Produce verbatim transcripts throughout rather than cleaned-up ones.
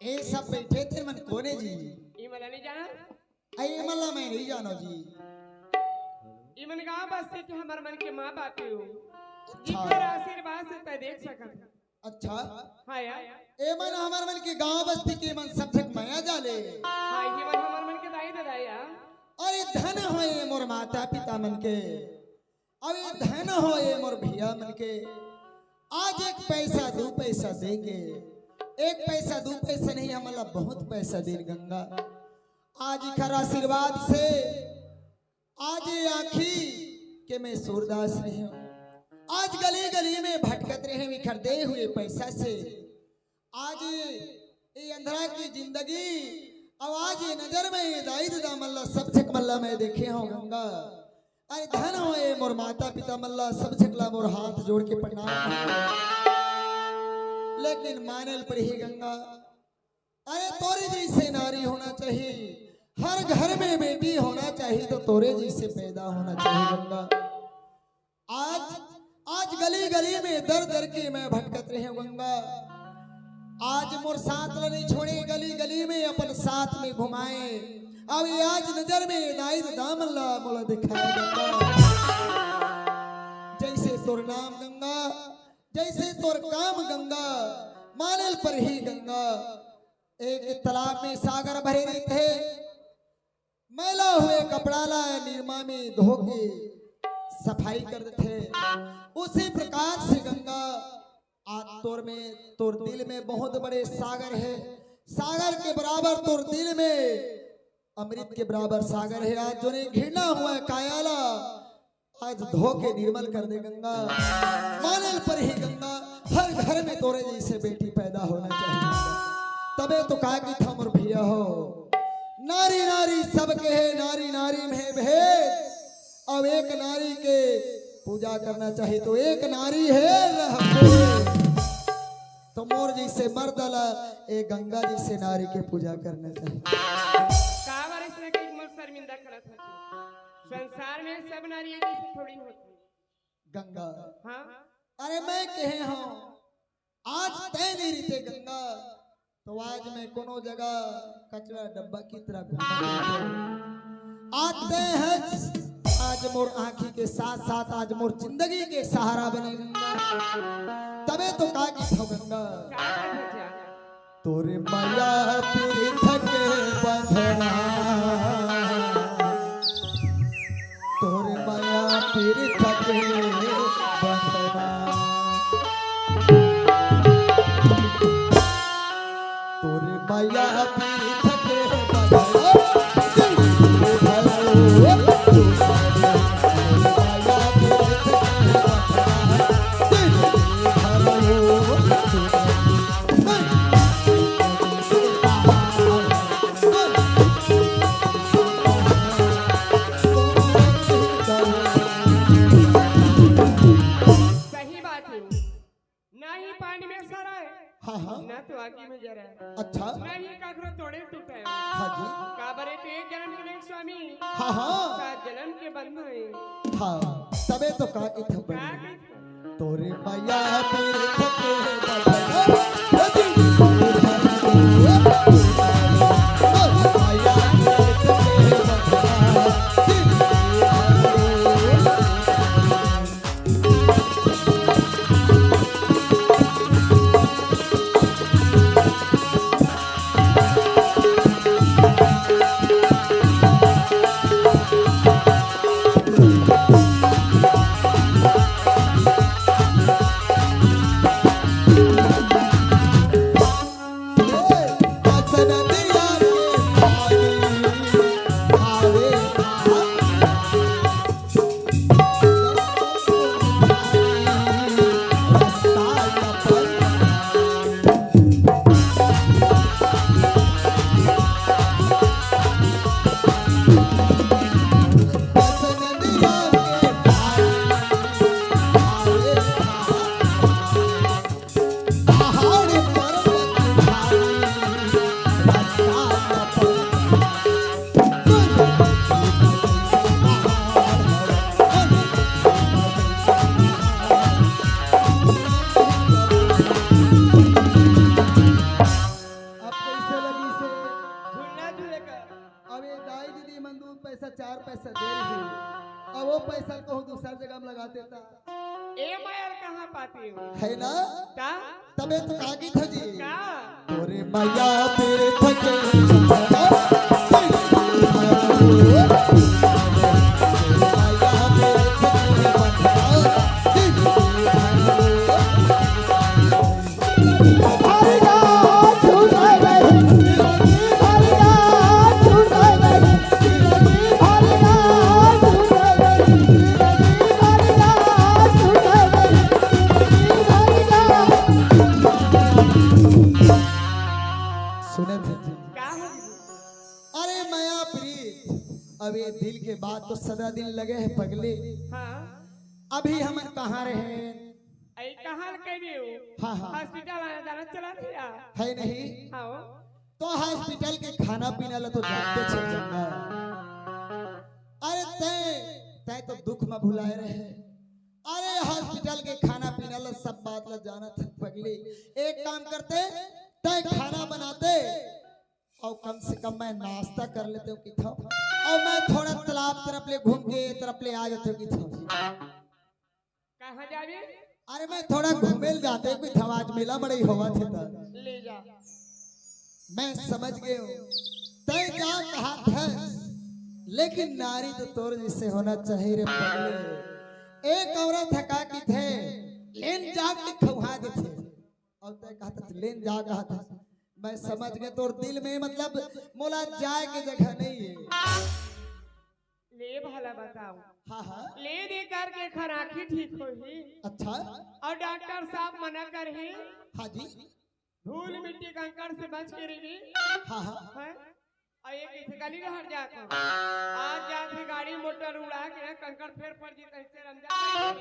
ए सब बैठे तेमन कोन ए जी? ई मन ला नहीं जाना? अई, ए मन ला मैं नहीं जानो जी। ई मन गांव बस्ती के हमर मन के माँ बाप हो। अच्छा। जिकर आशीर्वाद से तैं देख सकत हस। अच्छा। हाँ यार। ए मन हमर मन के गांव बस्ती के मन सब झक मया जाले। हाँ, ये मन हमर मन के दाई ददा या। अरे धन होय मोर माता पिता मन के, अउ ए धन होय मोर भैया मन के। आज एक पैसा दू पैसा दे के, एक पैसा दू पैसा नहीं, हमन ला बहुत पैसा दे गंगा। आज इखर आशीर्वाद से आज ए आँखी के मैं सूरदास रहेंव। आज गली गली में भटकत रहेंव इखर दे हुए पैसा से। आज ए अंधरा के जिंदगी, अउ आज ए नजर में ए दाई ददा मन ला, सब झक मन ला मैं देखे हंव गंगा। अरे धन होय मोर माता पिता मन ला, सब झक ला मोर हाथ जोड़ के प्रणाम। लेकिन माने ल परही गंगा, अरे तोरे जइसे नारी होना चाहिए, हर घर में बेटी होना चाहिए, तो तोरे जइसे पैदा होना चाहिए गंगा। आज, आज गली गली में दर दर के मैं भटकत रहेंव गंगा। आज मोर साथ ला नहीं छोड़े, गली गली में अपन साथ में घुमाए। अब ये आज नजर में दाई ददा मन ला मोला दिखाए गंगा। जइसे तोर नाम गंगा, जइसे तोर काम गंगा, माने ल परही गंगा। एक तालाब में सागर भरे रहिथे, मैला हुए कपड़ा ला निरमा में धो के सफाई कर देथे। उसी प्रकार से गंगा, आज तोर में, तोर दिल में बहुत बड़े सागर हे। सागर के बराबर तोर दिल में अमृत के बराबर सागर हे। आज जोन ए घिरना हुआ काया ला आज धो के निर्मल कर दे गंगा। माने ल परही गंगा, हर घर में तोरे जइसे बेटी पैदा होना चाहिए। तभे तो का कहिथे मोर भैया हो, नारी नारी सबके हे, नारी नारी में हे भेद। अब एक नारी के पूजा करना चाहिए तो एक नारी हे रह भेद। तो मोर जइसे मर्द ला ए गंगा जइसे नारी के पूजा करना चाहिए। काबर अइसने कहिके मोला शर्मिंदा करत हस? संसार में सब नारी एक जइसे थोड़ी होथे। गंगा। हाँ। अरे मैं कहे हंव, आज तैं नहीं रहिते गंगा, तो आज मैं कोनो जगह कचरा डब्बा की तरह घूमत रहितेंव। आज तैं हस, आज मोर आँखी के साथ साथ आज मोर जिंदगी के सहारा बने गंगा। तभे तो का कहिथे गंगा। का कहिथे? तोरे मया पीरित के बंधना, तोरे मया पीरित के बंधना, तोरे मया पीरित के बंधना। सही बात हे। ना ही पानी में सड़े, हाँ, हाँ। ना तो आगी में जरे। अच्छा। ना ही काकरो तोड़े टूटे। हाँ जी। काबर ए तो एक जनम के नहीं स्वामी। हाँ, हाँ। सात जनम के बंधु हे। हाँ, तभे तो का कहिथे बंधु। का कहिथे? तोरे मया पीरित के बंधना। त चार पैसा दे रही, अब वो पैसा कहूँ दूसर जगह में लगा देता। ए मया ल कहाँ पाती हूँ? है ना? का? तबे तो का गीत है जी? का? तोरे मया पे थके सुने थे जी। का हो? अरे मया प्रीत, अब ये दिल के बात तो सदा दिन लगे है पगली। हाँ। अभी हमन कहाँ रहे? अरे कहाँ के भी हो? हाँ, हाँ। हॉस्पिटल आना जाना चला नहीं रहा। है नहीं? हाँ। तो हॉस्पिटल के खाना पीना ला तो जानते छे जम्मा। अरे तय, तय तो दुख में भुलाए रहे। अरे हॉस्पिटल के खाना पीना ला सब बात ला जानत हन पगली। एक काम करते, तय खाना बनाते और कम से कम मैं नाश्ता कर लेते हूँ किथो, और मैं थोड़ा तालाब तरफ ले घूम के तरफ ले आ जाते हूँ किथो। कहाँ जाबे? अरे मैं थोड़ा घूमे ल जाते हूँ किथो, आज मेला बड़ई होवत हे त। ले जा। मैं समझ गए हूँ, तय क्या कहा था, लेकिन नारी तो तोर जैसे होना चाहिए रे पगली। एक औरत है का किथे, लेन जाके खवा देथे। और तय कहत हस, "लेन जा," कहत हस। मैं समझ गए तोर दिल में, मतलब, मोला जाए के जगह नहीं है। ले भला बताओ। हाँ, हाँ। ले दे करके खराखी ठीक होही। अच्छा। और डॉक्टर साहब मना करही। हाँ जी। धूल मिट्टी कंकड़ से बच के रही। हाँ, हाँ। हैं? अउ एक इथे गली डहर जात हव। आज जात हे गाड़ी मोटर उड़ा के, कंकड़ फेर पड़ जी, तइसे रमजा।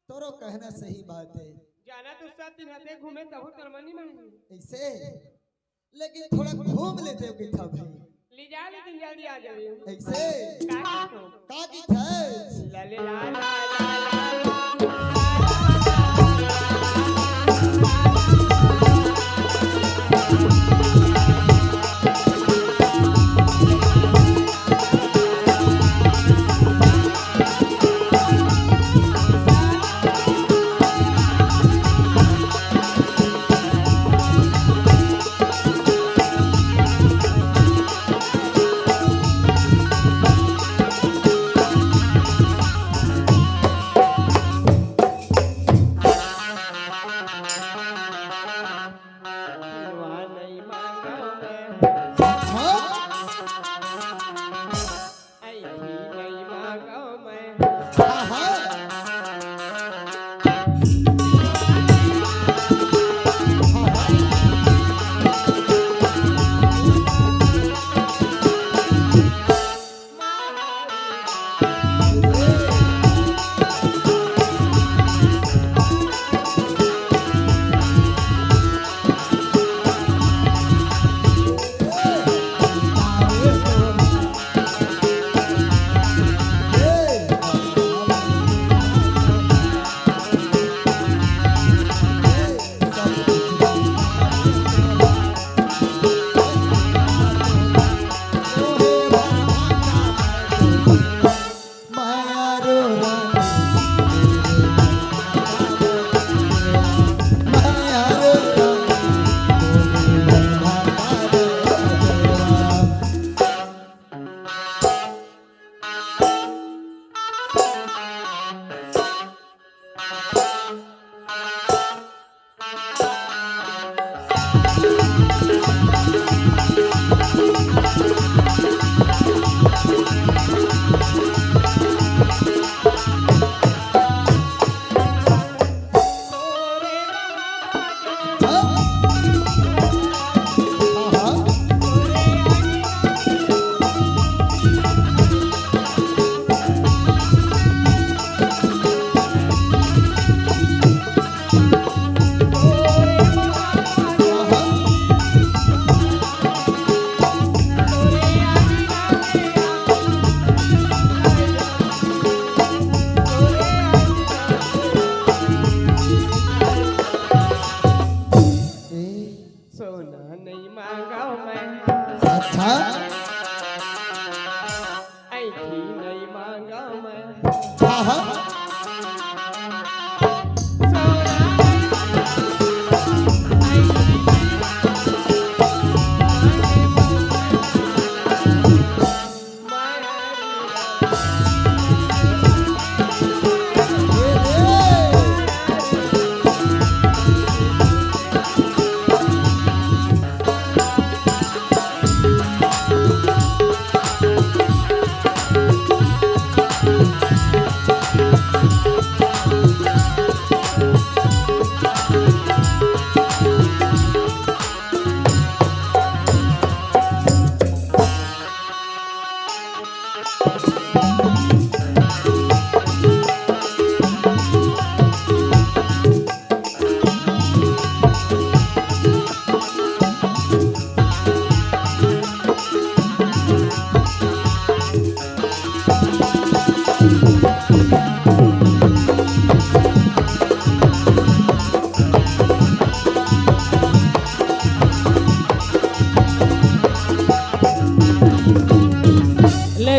तोरो कहना सही बात है। जाना तो सब दिन हते घूमे तहु तोर मन नहीं मानी। ऐसे, लेकिन थोड़ा घूम लेते हो किथा भाई। ले जा, लेकिन जल्दी आ जावे। ऐसे। का किथो? का किथा? ला ले ला ला ला ला। सोना नहीं मांगा मैं। अच्छा।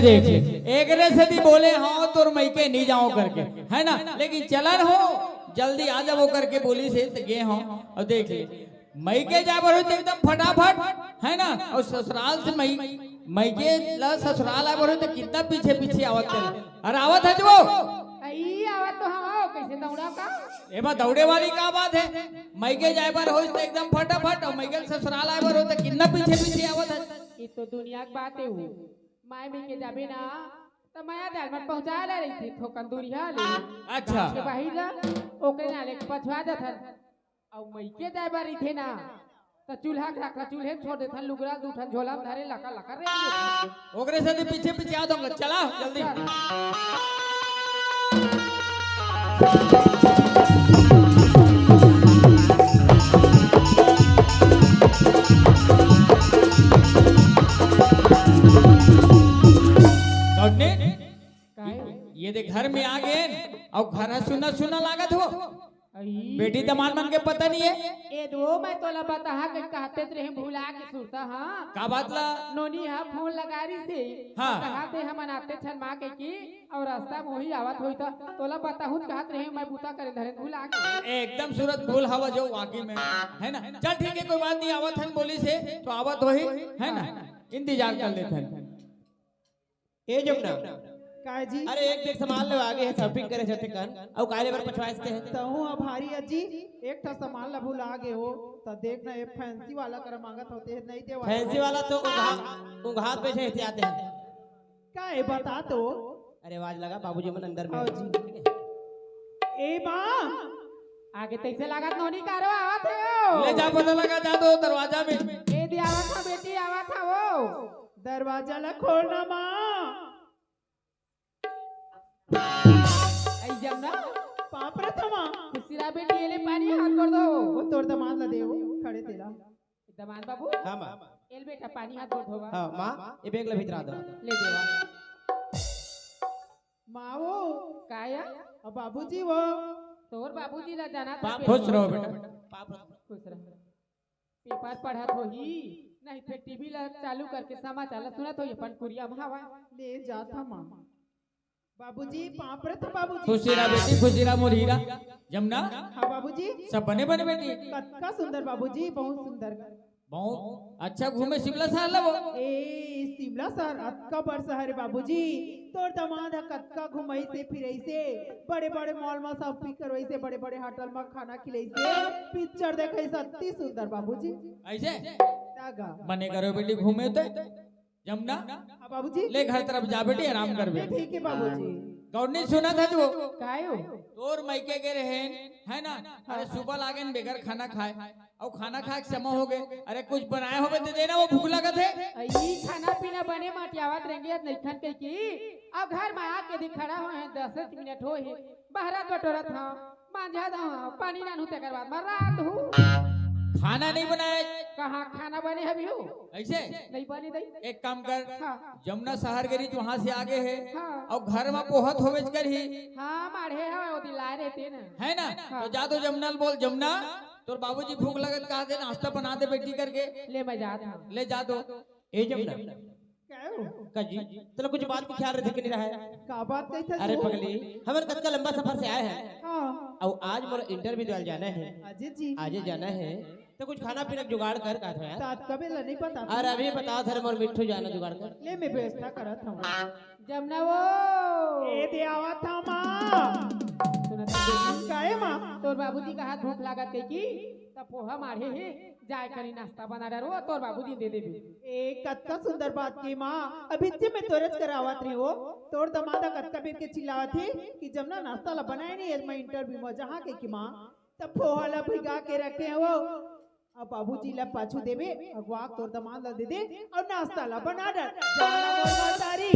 देख ले, एकरे सेती बोले हंव तोर मइके नी जांव करके, है ना? लेकिन चलन हो, जल्दी आ जाबो करके बोलिस हे त गे हंव। अउ देख ले, मइके जाय बर होही त एकदम फटाफट, है ना? अउ ससुराल से मइ-, मइके ला ससुराल आय बर होही त कितना पीछे पीछे आवत हे। अरे आवत हे जो। अई आवत तो हंव, कइसे दउड़ांव का? एमा दउड़े वाली का बात हे? मइके जाय बर होही त एकदम फटाफट, अउ मइके ससुराल आय बर होही त कितना पीछे पीछे आवत हे। ये तो दुनिया के बात हे वो। माय मइके जाबे ना, त मया दाल मन पहुंचा ले रहिथे, थोकन दूरिहा ले। अच्छा। के बाहिर ला, ओकरे नाले के पछवा देथन। अउ मइके जाय बर रहिथे ना, त चूल्हा के रखा चूल्हे में छोड़ देथन, लुगरा दू ठन झोला में धरे लका लका रेंग देथन। ओकरे सेती पीछे पीछे आवत हंव, चला जल्दी। चल। गौतमी, काहे? ये देख घर में आ गेन, अउ घर ह सुन्ना सुन्ना लागत हो। अई। बेटी दमाद मन के पता नहीं हे। ए दो मैं तोला बताहा के कहते त रेहे भुला के सुरता, हां। का बात ला? नोनी ह फोन लगा रहिसे। हां। कहा दे हमन आते छन मां के की, अउ रास्ता में होही आवत होही त तोला बताहूं त कहत रेहे मैं बुता करे धरे भुला के। एकदम सुरत भूल हवा जो वाकई में, है ना? चल ठीक हे, कोई बात नहीं, आवत हन बोलिस हे त आवत होही, है ना? इंतजार कर लेथन। ए जमुना। काय जी? अरे एक bag सामान ले आगे हे, shopping करे जाते कन, अउ काले बर पछवाइस ते हे। तहूं ह भारी अजी, एक ठा सामान ला भुला गे हो, त देख ना ये fancy वाला करा मांगत होते हे, नहीं देवा। Fancy वाला तो उंघा-, उंघात बैठे एहतियात हे। का ए बता तो? अरे आवाज लगा, बाबूजी मन अंदर में। आओ जी। ठीक हे। ए मां, आगे तइसे लागत नोनी कारो आवत हे ओ। ले जा, पता लगा जा तो दरवाजा में। ए दे आवत हा बेटी, आवत हा वो। दरवाजा ला खोल ना मां। अई जमुना। पांव परत हंव मां। खुशी रहा बेटी, ए ले पानी हाथ कर दो। वो तोर दमाद ला दे वो, खड़े तेला। दमाद बाबू। हां मां। ए ले बेटा पानी हाथ गोड़ धोवा। हां मां, ए bag ला भीतरा दो। ले देवा। मां वो। का या? अउ बाबूजी वो। तोर बाबूजी ला जाना था पांव बेटा। खुश रहो बेटा। पांव परत। खुश रह। Paper पढ़त होही, नहीं फेर TV ला चालू करके समाचार ला सुनत होही अपन कुरिया में हवा। ले जात हंव मां। बाबूजी, पांव परत हंव बाबूजी। खुशी रहा बेटी, खुशी रहा मोर हीरा। जमुना। हां बाबूजी। सब बने बने बेटी। कतका सुंदर बाबूजी, बहुत सुंदर। बहुत अच्छा घूमे शिमला शहर ला वो। ए, शिमला शहर अतका बड़ शहर हे बाबूजी। तोर दमाद ह कतका घुमाइसे फिराइसे, बड़े-बड़े mall म shopping करवाइसे, बड़े-बड़े hotel म खाना खिलाइसे, picture देखाइसे, अति सुंदर बाबूजी। अइसे? तागा। मने करो बेटी घूमे ते। जमुना, हां बाबूजी। ले घर तरफ जा बेटी, आराम कर बेटी। ठीक हे बाबूजी। गौरनी सुनत हस वो? काय हो? तोर मइके गे रहेन, है ना? अरे सुबह लागेन बेगर खाना खाए, अउ खाना खाए के समय होगे। अरे कुछ बनाए होबे दे देना, वो भूख लगत हे। अई खाना पीना बने माटियावत रेंगे नइखन कहिके, अउ घर म आके दिख खड़ा होहे, दस मिनट होही, बहरत बटोरत हंव। मांजा दो, पानी लानहूं, तेकर बाद म रांधहूं। खाना नहीं बनाए। कहां खाना बने हवे हो? अइसे? नहीं बने दई। एक काम कर, हां। जमुना शहर गे रहिस, वहां से आगे हे। हां। अउ घर म पोहा तो होबेच करही। हां, माढ़े हे, वो दिन लाए रहिसे ना। है ना? हां। तो जा तो जमुना ल बोल, "जमुना, तोर बाबूजी भूख लगत कहा दे, नाश्ता बना दे बेटी करके।" ले मैं जात हंव। ले जा तो। ए जमुना। काय हो? का जी? तोला कुछ बात के ख्याल रहिथे कि नहीं रहय? का बात कहिथस अरे हो? पगली, हमन कतका लंबा सफर से आए हन। हां। अउ आज मोर interview देवल जाना हे। अजय जी। आजे जाना हे। त कुछ खाना पीना के जुगाड़ कर, कहत हंव यार। त कबे ला नहीं पता? अरे अभी बतावत हंव, मोर मिट्ठू जाना जुगाड़ कर। ले मैं व्यवस्था करत हंव। जमुना वो। ए दे आवत हंव मां। सुनत हस बेटी? काय मां? तोर बाबूजी कहा भूख लागत हे कि त पोहा माढ़े हे। जाय कनी नाश्ता बना डर वो, तोर बाबूजी दे देबे। ए, कतका सुंदर बात के मां, अभी से मैं तोरेच करावत रही हो। तोर दमाद ह कतका बेर के चिल्लावत हे कि जमुना नाश्ता ला बनाए नहीं, आज मैं interview म जाहां कहिके मां, त पोहा ला भिगा के रखे हो। अब बाबूजी ला पाछू देबे, अगवा तोर दमाद ला दे दे, अउ नाश्ता ला बना डर। जाना मोर महतारी।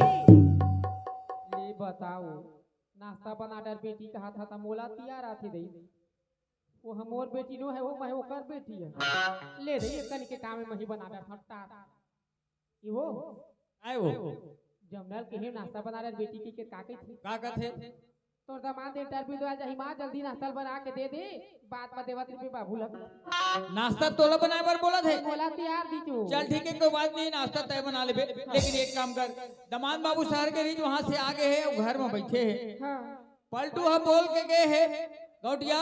ले बताओ, नाश्ता बना डर बेटी कहा था, त मोला तियार आथे दई। वो ह मोर बेटी नो हे, वो मैं ओकर बेटी हे। ले दे, ये कनी के काम में मही बना डर हट्टा। ये वो? आए वो? जमुना ल केहे नाश्ता बना डर बेटी कहिके का कहिथे? का कथे? तोर दमांद इंटरव्यू देवल जाही माँ, जल्दी नाश्ता ल बना के दे दे, बाद म देवत रिबे बाबू ल। नाश्ता तोला बनाए बर बोलत हे? बोला तियार दीचू। चल ठीक हे, कोई बात नहीं, नाश्ता तय बना लेबे। लेकिन एक काम कर, दमांद बाबू शहर के रहिस, वहां से आगे हे, अउ घर म बइठे हे। हाँ। पलटू ह बोल के गे हे, गौटिया,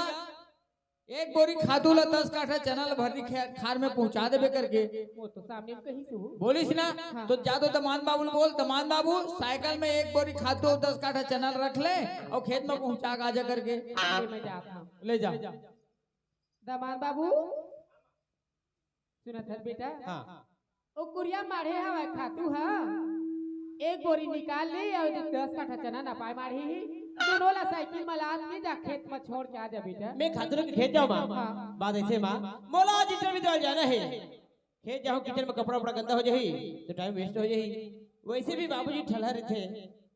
एक बोरी खातू ल दस काठा चना ल भर्री खे-, खार में पहुंचा देबे करके। वो तो सामने में कहीं से हो। बोलिस ना, हाँ। तो जा तो दमांद बाबू ल बोल, दमांद बाबू, साइकिल में एक बोरी खातू अउ दस काठा चना ल रख ले, अउ खेत में पहुंचा के आ जा करके। ले, मैं जात हूँ। ले जा। दमांद बाबू, सुनत हस बेटा? हाँ। ओ कुरिया माढ़े हवय खातू ह, एक बोरी निकाल ले, अउ दस काठा चना नपाय माढ़े ही, दूनों ला साइकिल म लाद के जा, खेत म छोड़ के आ जा बेटा। मैं खातू लेके खेत जाऊं माँ? हाँ। बात ऐसे माँ, मोला आज इंटरव्यू देवल जाना हे। खेत जाहूं, किचन में कपड़ा उपड़ा गंदा हो जाही, तो टाइम वेस्ट हो जाही। वैसे भी बाबूजी ठलहा रहिथे,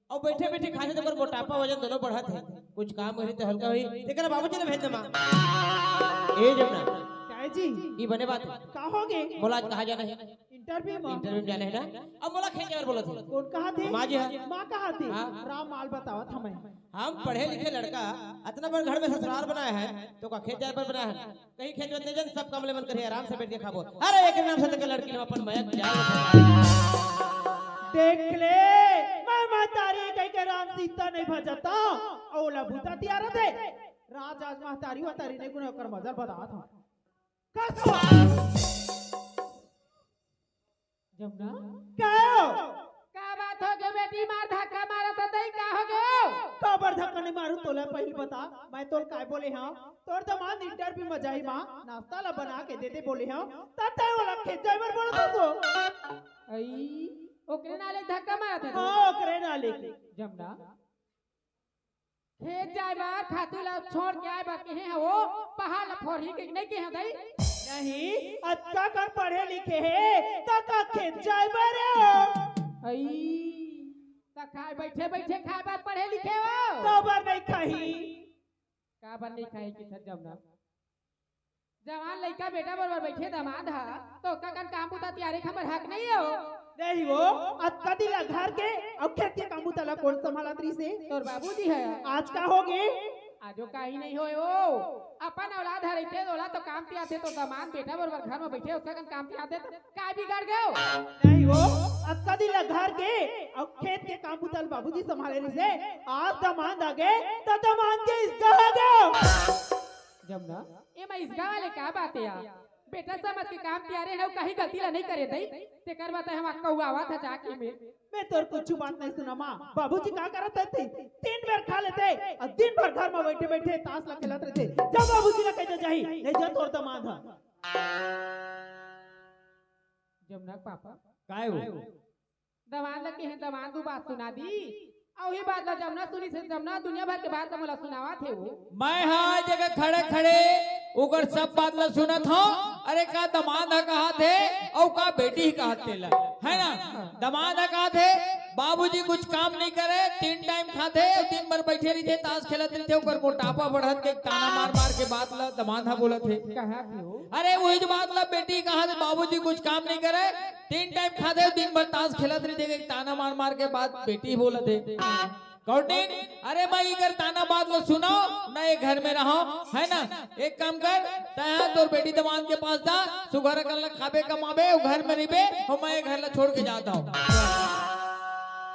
अउ बइठे बइठे खाथे त ओकर मोटापा वजन दोनों बढ़त हे। कुछ काम होही त हल्का होही, तेकर बाबूजी ल भेज दे माँ। ए जमुना। काय जी? ई बने बात हे। का हो गे? मोला आज कहाँ जाना हे? इंटरव्यू में। इंटरव्यू में जाना हे ना? अब मोला खेत जाए बर बोलत हे। कोन कहाथे? माँ जी ह। माँ कहाथे? हाँ। राम माल बतावत हवय। हम पढ़े लिखे लड़का, अतना बड़ घर में ससुराल बनाए हन, त का खेत जाए बर बनाए हन? कहीं खेत में नइ जान, सब काम ले मन करही, आराम से बइठ के खाबो। अरे, एक नाम से तेकर लड़की ल अपन मया जाए। देख ले, मैं महतारी कहिके राम सीता नइ भजत हंव, अउ ओला भूता तियारत हे। राज आज महतारी वतारी नइ गुने, ओकर मजा ल बतावत हंव। कसवा। जमुना? का हो? का बात हो गे बेटी, मार धक्का मारत हस तई, का हो गे? काबर धक्का नइ मारूं, तोला पहिली बता, मैं तोला काय बोले हंव? तोर दमांद इंटरव्यू म जाही माँ, नाश्ता ला बना के दे दे बोले हंव, त तैं ओला खेत जाए बर बोलत हस ओ। अई, ओकरे नाले धक्का मारत हस? हाँ, ओकरे नाले के। जमुना, खेत जाए बर खातू ला छोड़ के आए बर केहे हंव, पहाड़ ला फोरही के नइ केहे हंव दई? नहीं, अतका कन पढ़े लिखे हे, त का खेत जाए बर हे? अई, त खाए, बइठे बइठे खाए बर पढ़े लिखे हंव? काबर नइ खाही? काबर नइ खाही किथस जमुना? जवान लइका बेटा बरोबर बइठे दमांद ह, त ओतका कन काम बूता तियारे के हमर हक नइ हे ओ। नहीं ओ, अतका दिन ला घर के अउ खेत के काम बूता ला कोन संभालत रहिस हे? तोर बाबूजी ह। आज का हो गे? आजो काही नइ होय ओ, अपन औलाद ह रहिथे, ओला तो काम तियारथे, त दमांद बेटा बरोबर घर म बइठे ओतका कन काम तियारथे, त काय बिगड़ गे ओ? नहीं ओ, अतका दिन ला घर के अउ खेत के काम बूता ला बाबूजी संभाले रहिस हे, आज दमांद आ गे, त दमांद के इसका हो गे ओ। जमुना, एमा इसका वाले का बात हे यार? बेटा समझ के काम तियारे हंव, कहीं गलती ला नइ करे दई, तेकर बर त हमर कउवावत ह जाके में। मैं तोर कुछु बात नइ सुनंव माँ, बाबूजी का करत रहिथे? दिन भर खा लेथे, अउ दिन भर घर म बइठे बइठे ताश ला खेलत रहिथे। जा बाबूजी ला कहि दे जाही, नइ जा तोर दमांद ह। जमुना के पापा। काय हो? दमांद ल केहे, दमांद ओ बात सुना दिस, अउ ओही बात ल जमुना सुनिस हे, जमुना दुनिया भर के बात ल मोला सुनावत हे ओ। मैं ह ए जगह खड़े खड़े ओकर सब बात ल सुनत हंव। अरे का दमांद ह कहाथे अउ का बेटी ह कहाथे तेला, हे ना? दमांद ह कहाथे, बाबूजी कुछ काम नइ करे, तीन टाइम खाथे, दिन भर बइठे रहिथे, ताश खेलत रहिथे, ओकर मोटापा बढ़त के ताना मार मार के बात ल दमांद ह बोलत हे। कहाथे ओ। अरे ओही बात ल बेटी कहाथे, बाबूजी कुछ काम नइ करे, तीन टाइम खाथे, दिन भर ताश खेलत रहिथे, ताना मार मार के बात बेटी बोलत हे। कौटिन, अरे मैं इकर ताना बात ल सुनंव, न ए घर में रहंव, हे ना? एक काम कर, तैं ह तोर बेटी दमांद के पास जा, सुघर अकन ल खाबे कमाबे, ओ घर में रहिबे, अउ मैं ए घर ल छोड़ के जात हंव।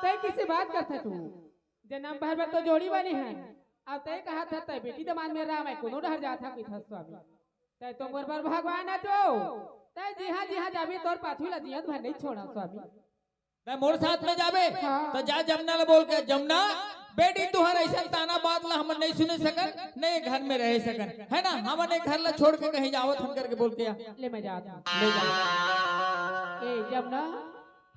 तैं कइसे बात करथस तू? जनम भर बर तो जोड़ी बने हन, अउ तैं कहत हस तैं बेटी दमांद में रह, मैं कोनो डहर जात हंव कहिथस स्वामी। तैं तो मोर बर भगवान हस ओ। तैं जिहां जिहां जाबे तोर पाछू ला जियत भर नइ छोड़ंव स्वामी। तैं मोर साथ में जाबे, हाँ। त जा जमुना ला बोल के, जमुना, बेटी तुंहर अइसन ताना बात ला हमन नइ सुने सकन, न ए घर में रहे सकन, हे ना? हमन ए घर ला छोड़ के कहीं जावत हन करके बोल के आ। ले मैं जात हंव। ले जा। ए जमुना।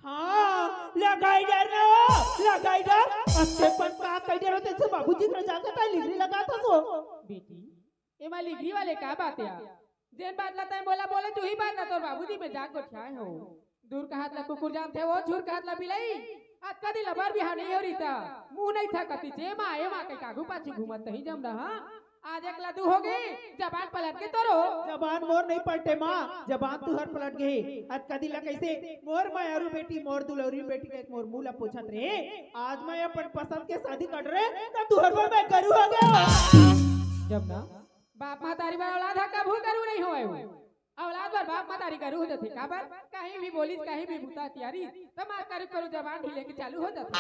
हाँ, लगाई डर ना ओ, लगाई डर। अत्ते पन का कहि डर होथे, बाबूजी कर जाके तैं लिगरी लगाथस ओ। बेटी, एमा लिगरी वाले का बात हे? जेन बात ला तैं मोला बोले, उही बात ला तोर बाबूजी में जाके गोठियाए हंव। दूर के हाथ ला कुकुर जानथे ओ, झूर के हाथ ला बिलई। अतका दिन ले बर बिहाव नइ होय रिहिस त, मुंह नइ थकतिस, ए माँ, ए माँ कहिके आगू पाछू घूमत तहीं जमुना, हाँ? आज एक ला दू हो गे, जबान पलट गे तोरो। जबान मोर नहीं पलटे माँ, जबान तुहर पलट गे। अतका दिन ला कइसे मोर मयारू बेटी, मोर दुलौरी बेटी के मोर मुंह ला पूछत रहे, आज मैं अपन पसंद के शादी कर रहे, त तुहर बर मैं गरू हो गे। जब ना बाप महतारी बर औलाद ह कभू गरू नहीं होवय। औलाद बर बाप महतारी गरू हो जाथे। काबर? कहीं भी बोलिस, कहीं भी बुता तियारी, त मार करू करू जबान ढीले के चालू हो जाथे।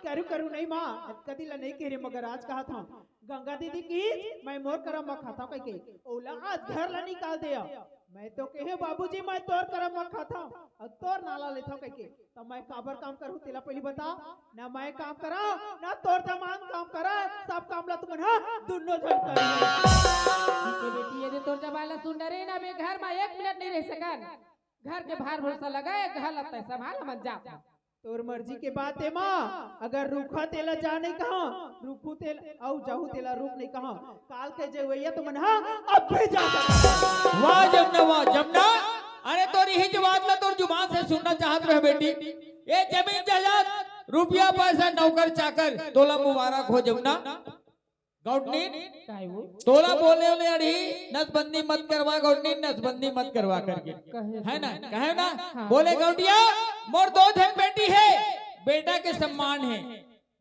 करू करू नहीं माँ, कदी ला नहीं कहे रे, मगर आज कहा था गंगा दीदी की, मैं मोर करम म खाता कहिके ओला आज घर ला निकाल दे। मैं तो कहे बाबूजी, मैं तोर करम म खाता अउ तोर नाला लेथव कहिके, त मैं काबर काम करहूं तेला पहिली बता। ना मैं काम करा, ना तोर दमांद काम करा, सब काम ला तुमन ह दुनो झन करो। के बेटी, ये दे तोर जबान ला सुन डरे ना, मैं घर म एक मिनट नहीं रह सकन। घर के भार भरोसा लगा, घर ला तय संभाल, मन जा। तोर मर्जी के बात हे माँ, अगर रुखा तेला जा नहीं कहा, रुखू तेला अउ जाहू तेला रुक नहीं कहा, काल के जवैया तुमन ह अब भी जा सकत। वाह जमुना, वाह जमुना। अरे तोर इही जवाब ला तोर जुबान से सुनना चाहत रहे बेटी। ये जमीन जायदाद, रुपया पैसा, नौकर चाकर, तोला मुबारक हो जमुना। गौटनीन, काय वो? तोला बोले ले अड़ी, नसबंदी मत करवा गौटनीन, नसबंदी मत करवा करके। कहे है ना? कहे ना? हाँ। बोले गौटिया, मोर दो झन बेटी हे, बेटा के सम्मान हे।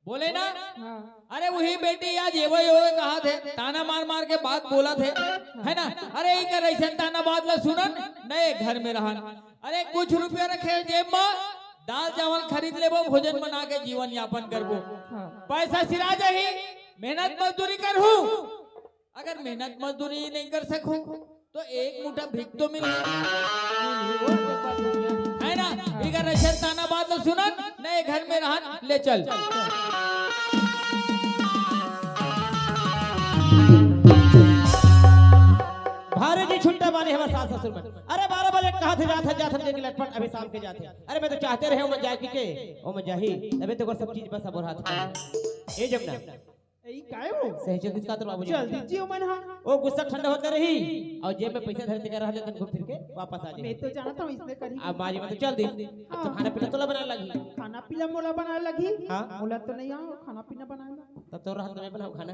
बोले ना? हाँ। अरे वही बेटी आज ये वो, ये वो कहा थे, ताना मार मार के बात बोला थे, है ना? अरे इकर ऐसे ताना बात ला सुनन, नए घर में रहन। अरे कुछ रुपया रखे जेब में, दाल चावल खरीद लेबो, भोजन बना के जीवन यापन करबो। हाँ। पैसा सिरा जाही, मेहनत मजदूरी करहूं, अगर मेहनत मजदूरी नहीं कर सकूं तो एक मुठा भीख तो मिलही, है ना? इकर रक्षण ताना बात तो सुनन, नए घर में रहन, ले चल। भारी जी छुट्टा बानी हमर सास ससुर मन। अरे बारह बजे कहा थे जात है, जात है, लेकिन लटपट अभी शाम के जात है। अरे मैं तो चाहते रहे ओमन जाए के, ओमन जाही, तबे तो ओकर सब चीज बस अब रहा था। ए जमुना, ए, काय हो? सही जल्दी से का तो बाबूजी। जल्दी जियो मन हा। ओ गुस्सा ठंडा होता रही अउ जेब में पैसा धरे तेकर रह जातन, घूम फिर के वापस आ जाए। मैं तो जानत हूं इसने करी। अब मारी में तो चल दी। अब तो हाँ। खाना पीना तोला बनाए लगी। खाना पीना मोला बनाए लगी। हाँ। मोला तो नहीं आओ खाना पीना बनाए ला। तब तो रहत मैं बनाऊं खाना।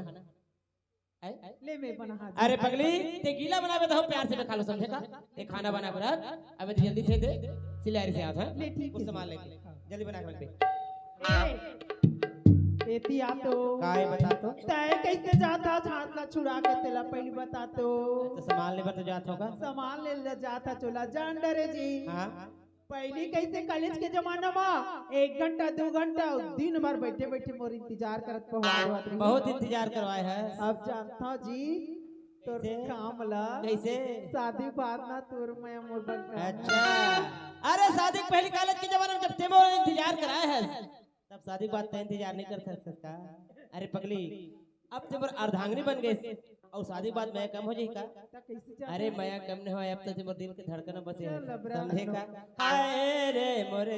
आए? ले मैं बना हाथ। अरे पगली, ते गीला बनावे तो प्यार से मैं खा लो, समझे का? ते खाना बना बना, अबे ते जल्दी से दे, सिलाई से आता है। ले, ठीक कुछ है। सामान लेके, जल्दी बना के रख दे। ए, एती आ तो। काय बता तो? तय कैसे जाता हाथ ला छुड़ा के तेला पहली बता तो। तो सामान लेबर तो जात होगा। सामान ले ले जाता चोला जान डरे जी। हाँ। पहली कैसे कॉलेज के जमाना मा एक घंटा, दो घंटा, दिन भर बैठे बैठे मोर इंतजार करत पहुंच जात रही। बहुत इंतजार करवाए है। अब जानता जी, तोर कैसे? काम ला। कैसे? शादी बाद ना तोर मैं मोर बन। अच्छा, अरे शादी पहली कॉलेज के जमाना में जब ते मोर इंतजार कराए है, तब शादी के बाद तैं इंतजार नहीं कर सकत का? अरे पगली, अब ते मोर अर्धांगिनी बन गइस, अउ शादी के बाद मया कम हो जाही का? त कइसे जान अरे जाही? मया कम नहीं होय, अब तो ते मोर दिल के धड़कन बसे हे, चल, अब राम समझे राम। का? हाय रे मोरे।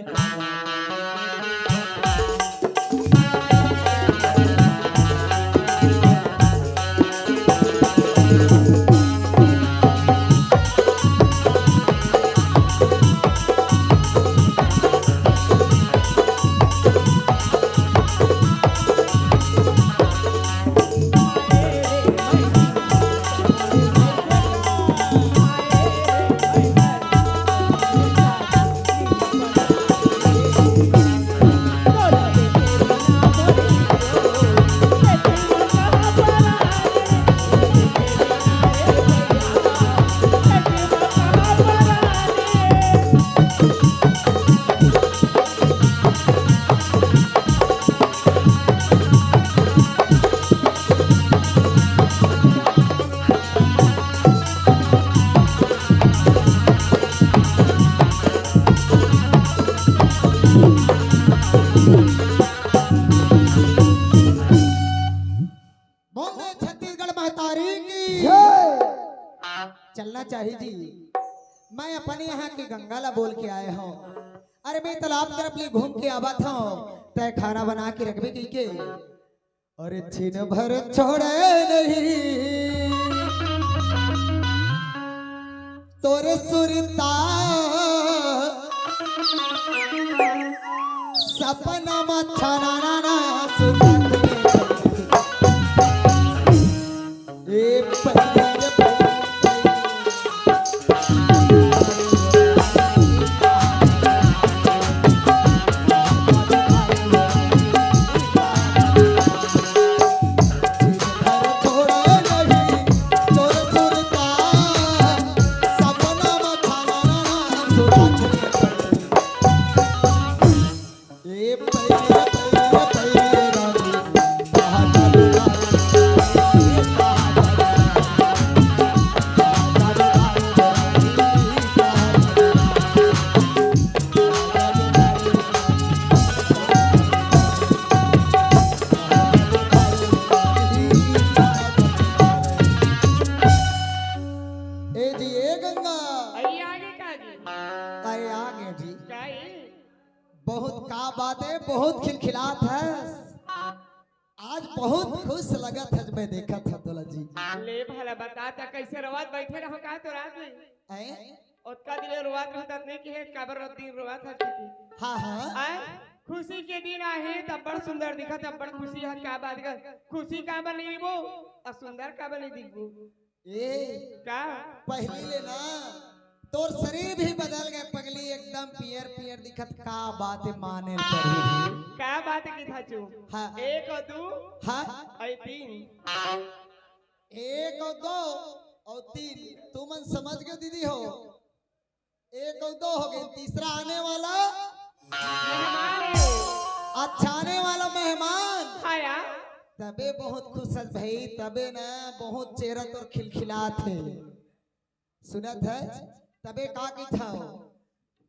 बोल दे छत्तीसगढ़ महतारी की। जय। चलना चाहिए जी। मैं अपने यहाँ की गंगा ला बोल के आए हूँ। अरे मैं तालाब तरफ ले घूम के आवत हूँ, तय खाना बना के रखबे कहिके। अरे छिन भर छोड़े नहीं तोरे सुरता सपना मा छाना ना ना सुनत। ए ए जी, ए गंगा। आई आगे का जी? अरे आगे जी। का ई? बहुत का बात है, बहुत खिलखिलात है। आज बहुत खुश लगत है जब मैं देखत है तोला जी। ले भला बता त कैसे रोवत बैठे रहो का तो रात में? हैं? ओतका दिन रोवत रहत नहीं कि हे काबर रात दिन रोवत है कि? हाँ, हाँ। आय, खुशी के दिन आहे त बड़ सुंदर दिखत है, बड़ खुशी है, का बात कर? खुशी काबर नहीं दिखबो और सुंदर काबर नहीं दिखबो? ए, का? पहली ले ना, तोर शरीर भी बदल गए पगली, एकदम पियर पियर दिखत। का बात है, माने पड़ी भी। का बात की था चू? हाँ। एक और दू, हाँ। और तीन। एक और दो और तीन, तुमन समझ गए दीदी हो। एक और दो हो गए, तीसरा आने वाला मेहमान है। अच्छा, आने वाला मेहमान। हाँ यार। तबे बहुत खुश है भाई, तबे ना बहुत चेहरा तोर खिलखिलात है। सुनत है? तबे का की था?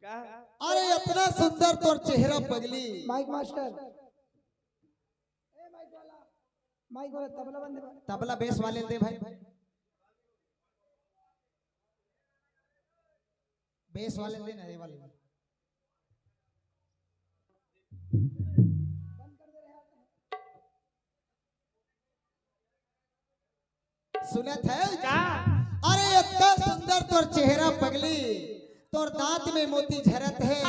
का? अरे इतना सुंदर तोर चेहरा पगली। Mike master. ए माइक वाला, माइक वाला, तबला बंद कर। तबला बेस वाले दे भाई। बेस वाले दे ना, ये वाले। सुनत है? का? अरे इतना सुंदर तोर चेहरा पगली, तोर दांत में मोती झरत है।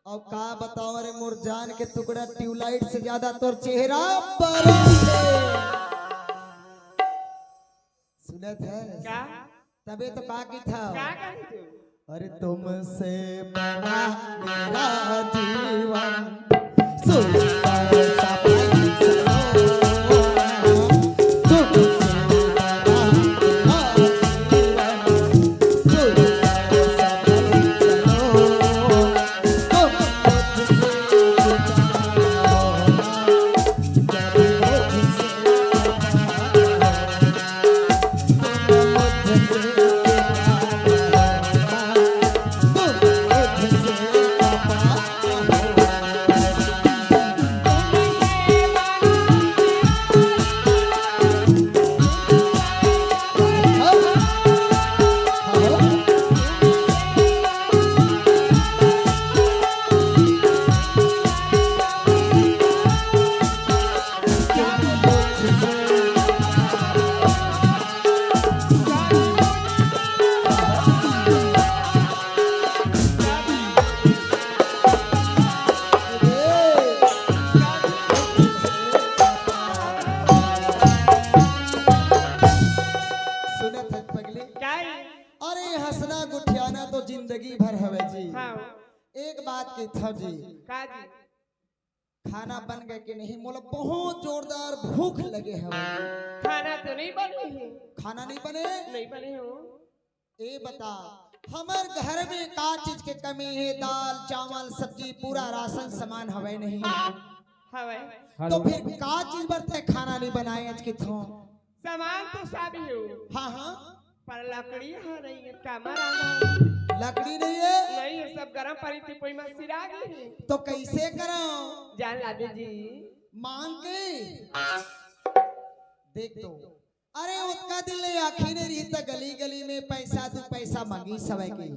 और का बताओ रे मोर जान के टुकड़ा, ट्यूबलाइट से ज्यादा तोर चेहरा बरत है। सुनत है? का? तबे तो का की था? का कही तू? अरे तुमसे बना मेरा जीवन, सुंदर सपन सजो। तुमसे बना मेरा जीवन, सुंदर सपन सजो। तुम मुझसे जुदा हो ना, जब मुझसे जुदा हो। सुनत हस पगली? का? अरे हंसना गुठियाना तो जिंदगी भर हवे जी। हाँ। एक बात की था जी। का जी? खाना बन गए कि नहीं? मोला बहुत जोरदार भूख लगे हवे। खाना तो नहीं बने है। खाना नहीं बने? नहीं बने हो। ए बता, हमर घर में का चीज के कमी है? दाल, चावल, सब्जी, पूरा राशन सामान हवे नहीं? हवे। तो फिर का चीज बर तै खाना नहीं बनाए आज के थो? सामान तो सब है। हाँ, हाँ। पर लकड़ी ह नहीं है, कामा रांधा। लकड़ी नहीं है? नहीं है, सब गरम पानी टिपोई में सिरा गए हैं। तो कैसे करो? जान लादे जी। मांग के? देख तो, अरे ओतका दिन ले आँखी नहीं रही त गली गली में पैसा दू पैसा मांगी सवे के।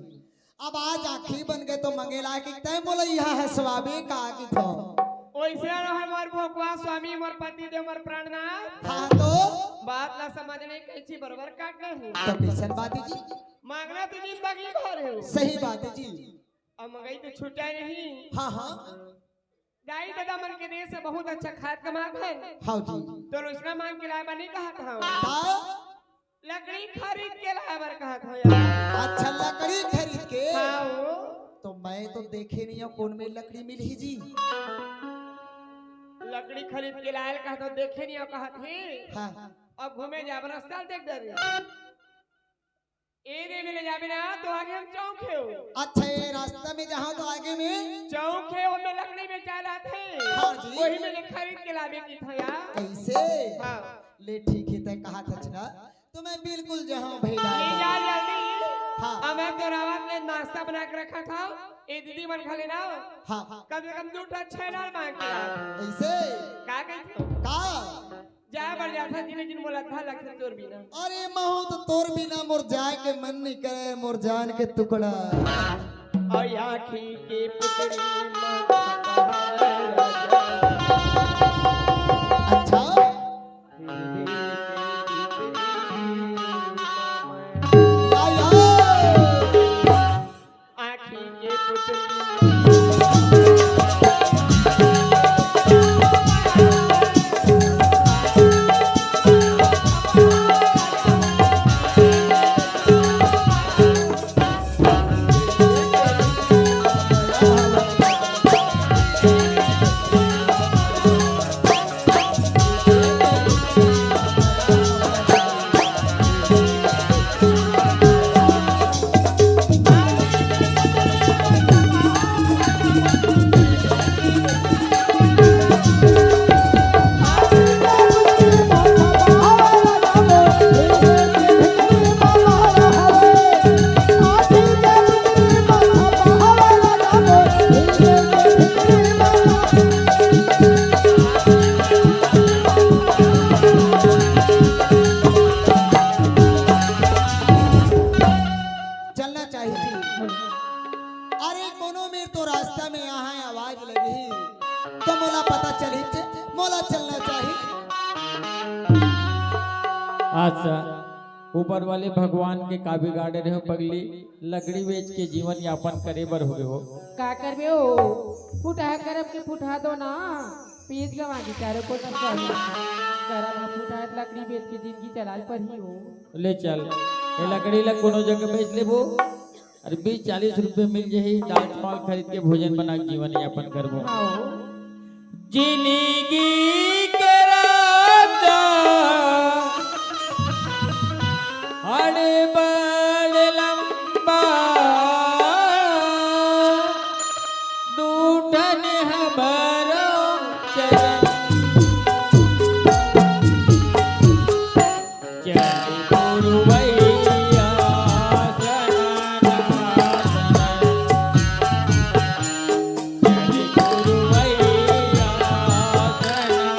अब आज आँखी बन गए तो मंगे ला कि तय मोला यहाँ हंसवाबे का कि थो। ओइसे रहो हमार भोकवा स्वामी, मोर पति देव, मोर प्राणनाथ। हाँ तो? बात ला समझ नहीं कैसी बरोबर काट गए हूँ। तो कैसन बात है जी? मांगना तो जिंदगी भर है। सही बात है जी। अब मंगई तो छूटे नहीं। हाँ, हाँ। दाई ददा मन के देश से बहुत अच्छा खात कमात है। हाँ जी। तो रोसना मांग के लाए बा नहीं कहत हूँ। हाँ। लकड़ी खरीद के लाए बर कहत हूँ यार। अच्छा, लकड़ी खरीद के? हाँ हो। तो मैं तो देखे नहीं हूँ कौन में लकड़ी मिलही जी। लकड़ी खरीद के लाए कहत हूँ, देखे नहीं हूँ कहत है। हाँ। अब घूमे जाब रस्ता देख डरे। ए दे में ले जाबे ना, तो आगे में चौक हे। अच्छा, ये रास्ता में जहाँ तो आगे में चौक हे, ओमे लकड़ी बेचाय जाथे। हाँ जी। वही में ले खरीद के लाबे कथंव यार। कइसे? हाँ। ले ठीक हे, तैं कहत हस ना, तो मैं बिल्कुल जाहूँ भई ले डाल। जा जल्दी। हाँ। अब मैं तो रावत ले नाश्ता बना के रखत हंव। ए दीदी मन खा लेना। हाँ। कम से कम दू ठो छेना मांग के ला। कइसे? का कहिथंव? का? जाय बर जाथंव, जिन जिन मोला अच्छा लगथे तोर बिना। अरे महूँ तो तोर बिना मोर जाय के मन नइ करे, मोर जान के टुकड़ा। अउ आँखी के पुतरी म अच्छा। या, या। आँखी के पुतरी। चलना चाहिए। अरे कोनो मेर तो रास्ता में यहाँ आवाज लगही, तो मोला पता चलही, मोला चलना चाहिए। अच्छा, ऊपर वाले भगवान के का बिगाड़े रहे हो पगली, लकड़ी बेच के जीवन यापन करे बर हो गए हो। का करबे हो, फुटहा करब के फुटहा दो ना, पीत गवा के चारों को सब करब ना, फुटहा लकड़ी बेच के जिंदगी चलाल पर ही हो। ले चल, ये लकड़ी ला कोनो जगह बेच लेबो, अरे बीस चालीस रुपये मिल जाही, दाल चावल खरीद के भोजन बना के जीवन यापन करबो। हाँ। जिंदगी के रास्ता हड़बड़ लंबा, दू ठन हमरो चरण। चल पुरवैया सनन सनन। चल पुरवैया सनन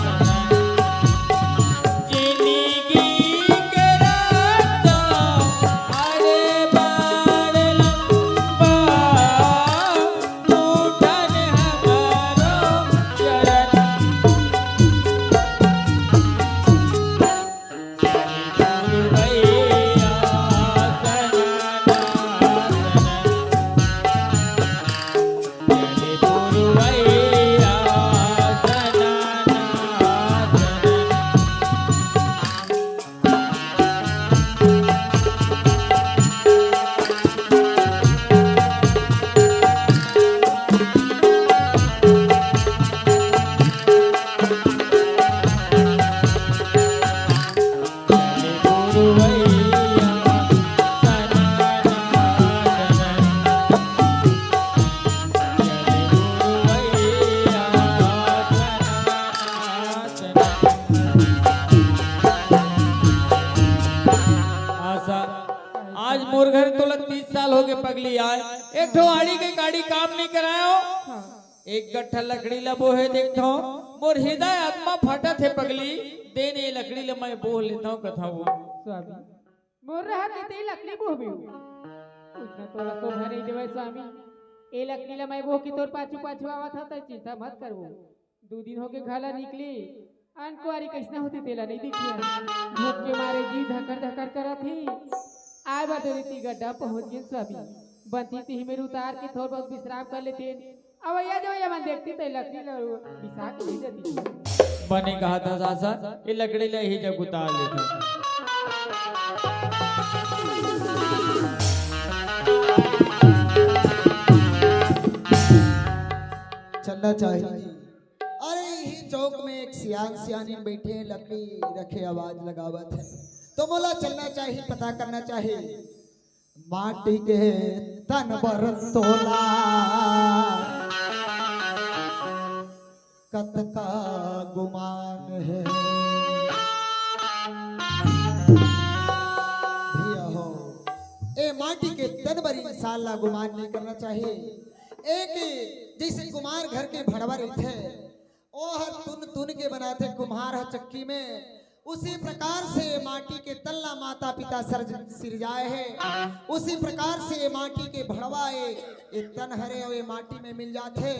सनन। जिंदगी के रास्ता अरे बड़ लंबा, टूटन हमरो चरण। आशा, आज मोर घर तोला तीस साल हो गए पगली आय, एक ठो आड़ी के गाड़ी काम नहीं करायो। हाँ। एक गट्ठा लकड़ी ला बोहे देखथव, मोर हृदय आत्मा फाटत हे पगली, दे ने ये लकड़ी ला मैं बोह लेथव कथव। स्वामी, मोर रहत ले ते लकड़ी बोहबे? उतना तोला शोभा नहीं देवय स्वामी। ए लकड़ी ला मैं बोह के तोर पाछू पाछू आवत हव, तैं चिंता मत करबो। दू दिन होके घर ला निकले, अनकुआरी कइसना होथे तेला नइ देखिया। भूख के मारे जी धकर धकर करत हे। आय बर तो रीति गड्ढा पहुंच गेन स्वामी। बनती तिही मेर उतार के थोर बहुत विश्राम कर लेतेन। अवइया जवइया मन देखती ते लकड़ी ल बिसा के दे देती। बने कहा था सासा, ये लकड़ी ले ही जग उतार लेते। चलना चाहिए। अरे, इही चौक में एक सियान सियानी बैठे हैं, लकड़ी रखे आवाज लगावत है। तो मोला चलना चाही, पता करना चाही। माटी के तन बर तोला कतका गुमान हे। भैया हो, ए माटी के तन बर इंसान ला गुमान नहीं करना चाही। एक जैसे कुम्हार घर के भड़वा रहिथे, ओ हर तुन तुन के बनाथे कुम्हार ह चक्की में, उसी प्रकार से माटी के तन ला माता पिता सर्ज सिरजाए हे, उसी प्रकार से माटी के भड़वा ए, ए तन हरे अउ ए माटी में मिल जाथे।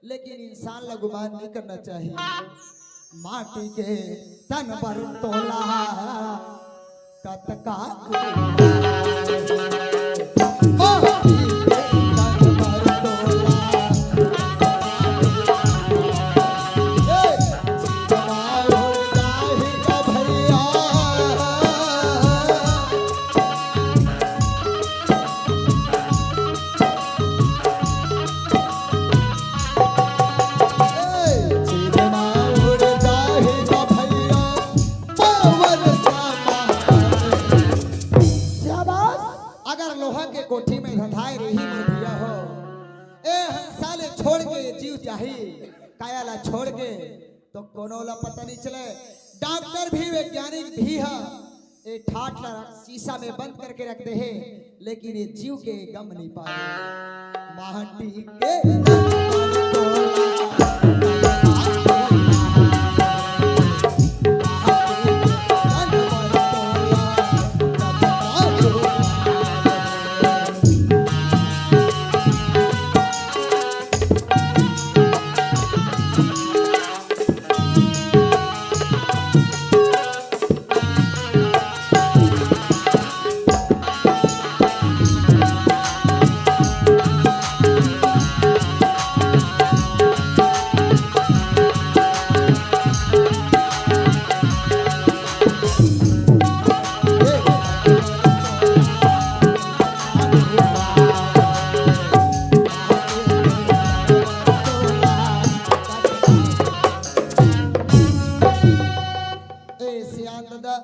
लेकिन इंसान ला गुमान नहीं करना चाहिए। माटी के तन बर तोला कतका शाबाश। अगर लोहा के कोठी में धधाए रही मोर भैया हो, ए हंसा ले छोड़ के जीव जाही, काया ला छोड़ के तो कोनो ला पता नहीं चले। डॉक्टर भी, वैज्ञानिक भी ह, ए ठाठ ला शीशा में बंद करके रख दे हे, लेकिन ये जीव के गम नहीं पावे। माटी के ए सियान दादा।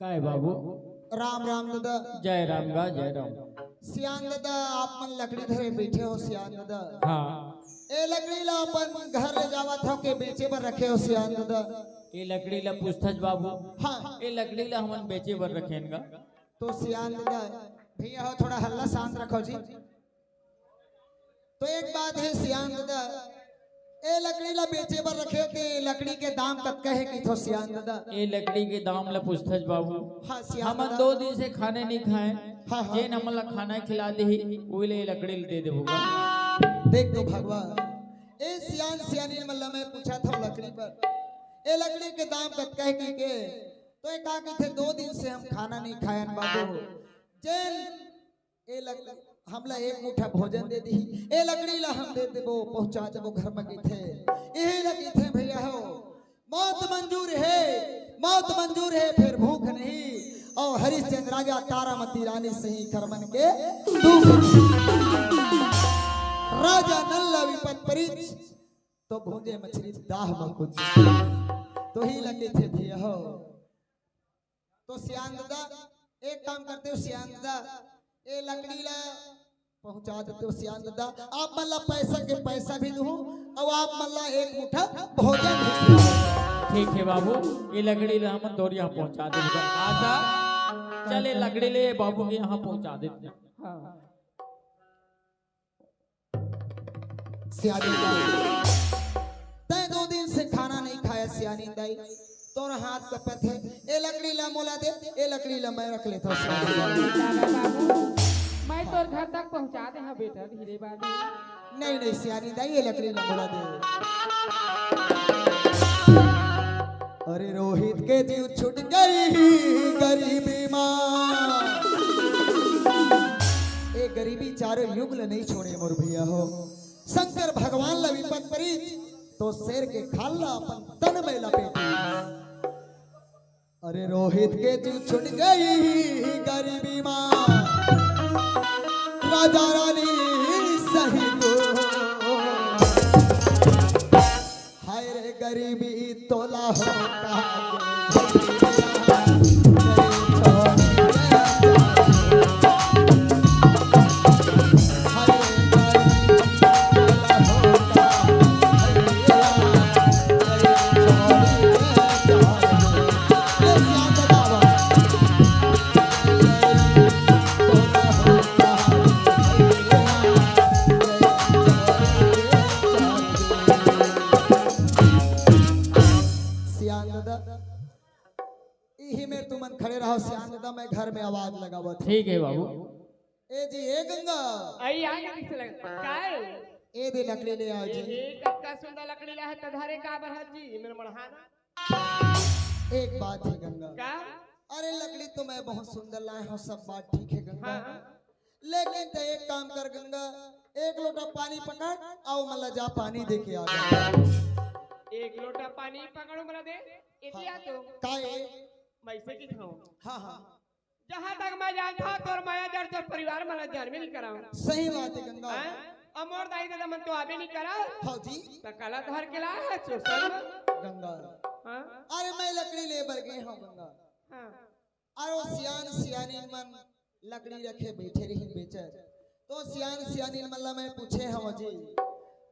काय बाबू? राम राम दादा। जय राम गा, जय राम। सियान दादा, आप मन लकड़ी धरे बैठे हो सियान दादा। हाँ। ए लकड़ी ला अपन घर ले जावत हो के बेचे बर रखे हो सियान दादा? ए लकड़ी ला पूछथस बाबू। हाँ। ए लकड़ी ला हमन बेचे बर रखेन गा। तो सियान दादा, भैया हो, थोड़ा हल्ला शांत रखो जी। तो एक बात हे सियान दादा, ए लकड़ी ला बेचे बर रखे हो ते लकड़ी के दाम कतका हे कहिथो सियान दादा? ए लकड़ी के दाम ला पूछथस बाबू। हाँ सियान हमन दादा। दो दिन से खाने नहीं खाए। हाँ, हाँ। जेन हमन ला खाना खिला देही, ओही ले ए लकड़ी ला दे देबो गा। देख तो भगवान, ए सियान सियानी मन ला मैं पूछा था लकड़ी बर, ए लकड़ी के दाम कतका हे कहिके, तो ए का कहिथे, दो दिन से हम खाना नहीं खायन बाबू। जेन ए लक-, हमला एक मुठा भोजन दे दी, ए लकड़ी ला हम दे देबो, पहुंचा देबो घर में कहिथे। यही ला कहिथे भैया हो, मौत मंजूर हे, मौत मंजूर हे, फेर भूख नहीं। अउ हरिश्चंद्र राजा, तारामती रानी सही करमन के दुख। राजा नल ला विपत परिच, तो भूंजे मछरी दाह म कुछ। तो ही ला कहिथे भैया हो। तो सियान दादा, एक काम करते हो सियान दादा, ए लकड़ी ला पहुंचा देते हो सियान दादा। आप मन ला पैसा के पैसा भी दूं अउ आप मन ला एक मुठा भोजन भी दूं। ठीक हे बाबू, ए लकड़ी ला हमन तोर यहाँ पहुंचा देबो। आशा, चल ए लकड़ी ले बाबू के यहाँ पहुंचा देते। हाँ। सियानी दाई, तैं दो दिन से खाना नहीं खाया सियानी दाई, तोर हाथ कपत हे। ए लकड़ी ला मोला दे, ए लकड़ी ला मैं रख लेथों सियानी दाई। दादा बाबू, मैं तोर घर तक पहुंचा दे हंव बेटा, धीरे बाबू। नहीं, नहीं सियानी दाई, ए लकड़ी ला मोला दे। अरे रोहित के जीव छूट गई गरीबी मा। ए गरीबी चारों युग ल नहीं छोड़े मोर भैया हो। शंकर भगवान ल विपत परिच, तो शेर के खाल ल अपन तन में लपेटी। अरे रोहित के जीव छूट गई गरीबी मा, राजा रानी सही को। हाय रे गरीबी तोला हो का। ठीक है बाबू। ए जी, ए गंगा। आई आ गई से लगा। का है? ए दे लकड़ी ले आओ ए, जी। ए, कतका सुंदर लकड़ी ला है, तधारे का बरहत जी, मेरे मड़हाना। एक बात है गंगा। का? अरे लकड़ी तो मैं बहुत सुंदर लाए हूँ, सब बात ठीक है गंगा। हाँ। लेकिन तो एक काम कर गंगा, एक लोटा पानी पकड़, आओ मला जा पानी दे के आ गंगा। एक लोटा पानी पकड़ो मला दे, इतिया हाँ। तो। का है? मैं से की खाऊं। हाँ, हाँ। जहाँ तक मैं जानता हूँ, तोर माया जड़ तोर परिवार मला जन्म नहीं कराऊं। सही बात है गंगा। हाँ? और मोर दाई दादा मन तो आबे नहीं करा। हाँ जी। तो कला धर के लाया है चोसन। गंगा। हाँ? अरे मैं लकड़ी ले बर गए हूँ गंगा। हाँ। अरे वो सियान सियानी मन लकड़ी रखे बैठे रही बेचर। तो सियान सियानी मन ला मैं पूछे हूँ जी।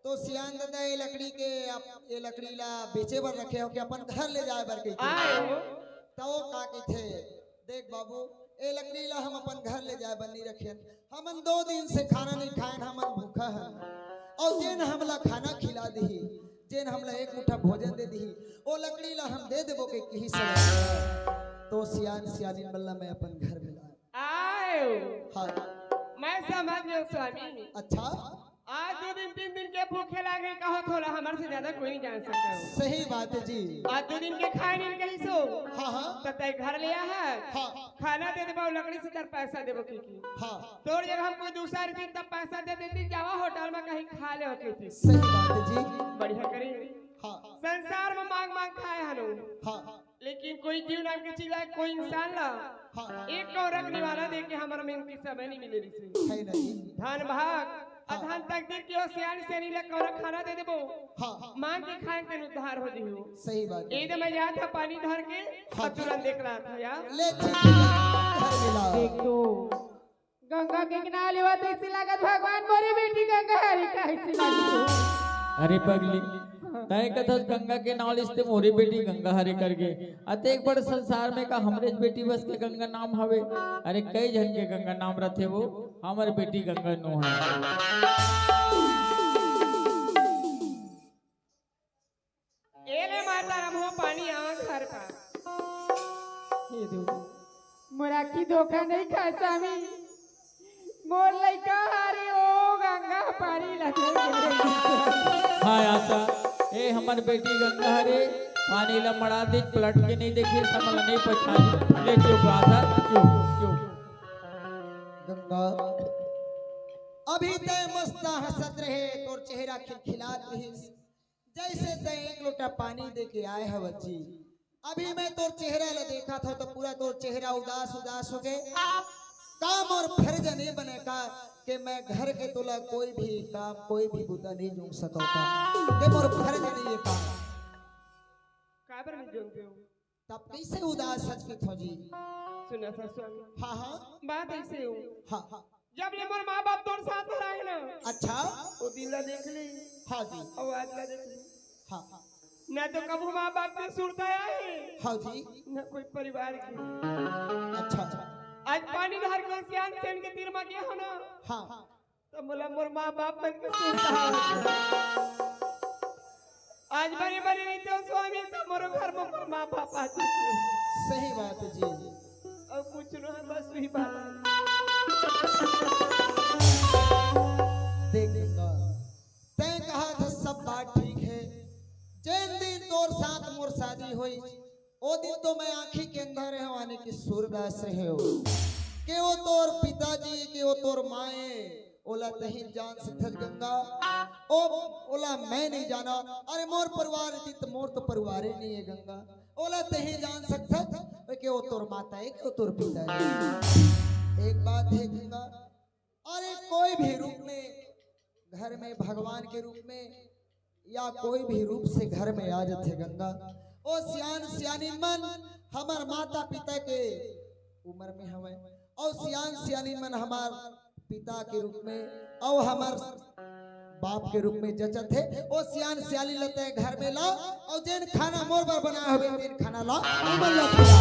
तो सियान दादा ये लकड़ी के आप ये लकड़ी ला बेचे बर रखे हो कि अपन घर ले जाए बर कही? आए हो। तो वो का कही थे, देख बाबू, ए लकड़ी ला हम अपन घर ले जाए बर नहीं रखेन। हमन दो दिन से खाना नहीं खाएन, हमन भूखा हन। और जेन हमला खाना खिला दिही, जेन हमला एक मुट्ठा भोजन दे दिही, ओ लकड़ी ला हम दे देबो के किही से। तो सियान सियानी मन ला मैं अपन घर में लाए। आयो। हाँ। मैं समझ गयो स्वामी। अच्छा। आज दो दिन तीन दिन के भूखे लागे कहो थोड़ा हमर से ज्यादा कोई नहीं जान सकता हो। सही बात है जी। आज दो दिन के खाए नहीं कहीं सो। हाँ, हाँ। तो तय घर ले आ है। हाँ। खाना दे देबो, लकड़ी से तर पैसा देबो की की। हाँ। तोर जगह हम कोई दूसरा दिन तब पैसा दे देती, जावा होटल में कहीं खा ले होती थी। सही बात है जी। बढ़िया करी। हाँ। संसार में मांग मांग खाए हनो। हाँ। लेकिन कोई जीव नाम के चीज लाए, कोई इंसान ला हाँ। एक कौरक निवाला दे के हमर में इनकी समय नहीं मिले रही। है नहीं। धन भाग, हाँ। अधन तकदीर की ओर सियान सियानी ला कौरक खाना दे देबो। हाँ। मांग के खाए तेन उद्धार हो जिहो। सही बात है। ए दे मैं जात था पानी धर के, हाँ। और तुरंत देख रहा था यार। ले ठीक है, घर मिला। देख तो, गंगा के नाव लेवा तैसे लागत भगवान मोरी बेटी गंगा हरे कैसे लागत। अरे पगली, तय कथस गंगा के नाव लिस्ते मोरी बेटी गंगा हरे करके। अतेक बड़ संसार में का हमरेच बेटी बस के गंगा नाम हवे? अरे कई झन के गंगा नाम रथे वो, हमर बेटी गंगा नो है। ए ले माता राम हो पानी आवा घर पास। हे दो, मोर आँखी धोखा नहीं खाए स्वामी। मोर लइका हरे ओ गंगा पानी लगे। हाँ आशा, ए हमर बेटी गंगा हरे, पानी ला मड़ा दे, पलट के नहीं देखी, समझ नहीं पहचानी। ले चुप आशा, चुप, चुप। गंगा, अभी तय मस्त हंसत रहे, तोर चेहरा खिलखिलात रहिस। जैसे तय एक लोटा पानी दे के आए हवत जी, अभी मैं तोर चेहरा ला देखा था तो पूरा तोर चेहरा उदास उदास हो गए। काम और फर्ज नहीं बने का कि मैं घर के तोला कोई भी काम कोई भी बुता नहीं जोंग सकता कि मोर फर्ज नहीं ये काम। काबर नहीं जोंग हो? तब कैसे उदास हच के थो जी? सुना था स्वामी। हाँ हाँ। बात ऐसे हो। हाँ हाँ। जब ले मोर माँ बाप तोर साथ रहे ना। अच्छा। वो दिन ला देख ली। हाँ जी। और आज ला देख ली। हाँ। ना तो कबू माँ बाप के सुरता आए। हाँ जी। ना कोई परिवार की। अच्छा। आज पानी धार के सियान सेन के तीर मा गया हो ना। हाँ। तो मोला मोर माँ बाप मन के सुरता आए। आज बड़े बड़े नहीं तो स्वामी तो मोर घर में मोर माँ बाप आते। सही बात है जी। और कुछ नहीं, बस वही बात है। देख गंगा, तैं कहा था सब बात ठीक है। जिन दिन तोर साथ मोर शादी हुई, ओ दिन तो मैं आँखी के अंधा रहे हो, आने की सूरदास रहे हो। के वो तोर पिताजी, के वो तोर माए, ओला तहीं जान सकथस गंगा। ओ, ओला मैं नहीं जाना। अरे मोर परिवार थी तो मोर तो परिवार ही नहीं है गंगा। ओला तहीं जान सकथस के वो तोर माता है, के वो तोर पिता है। एक बात है गंगा, अरे कोई भी रूप में घर में भगवान के रूप में या कोई भी रूप से घर में आ जाथे गंगा। ओ सियान सियानी मन हमर माता पिता के उम्र में हवे, और सियान सियानी मन हमार पिता के रूप में और हमार बाप के रूप में जचत है। ओ सियान सियानी लते घर में ला और जेन खाना मोर बर बनाए हवे तेन खाना ला उमन ला खिला।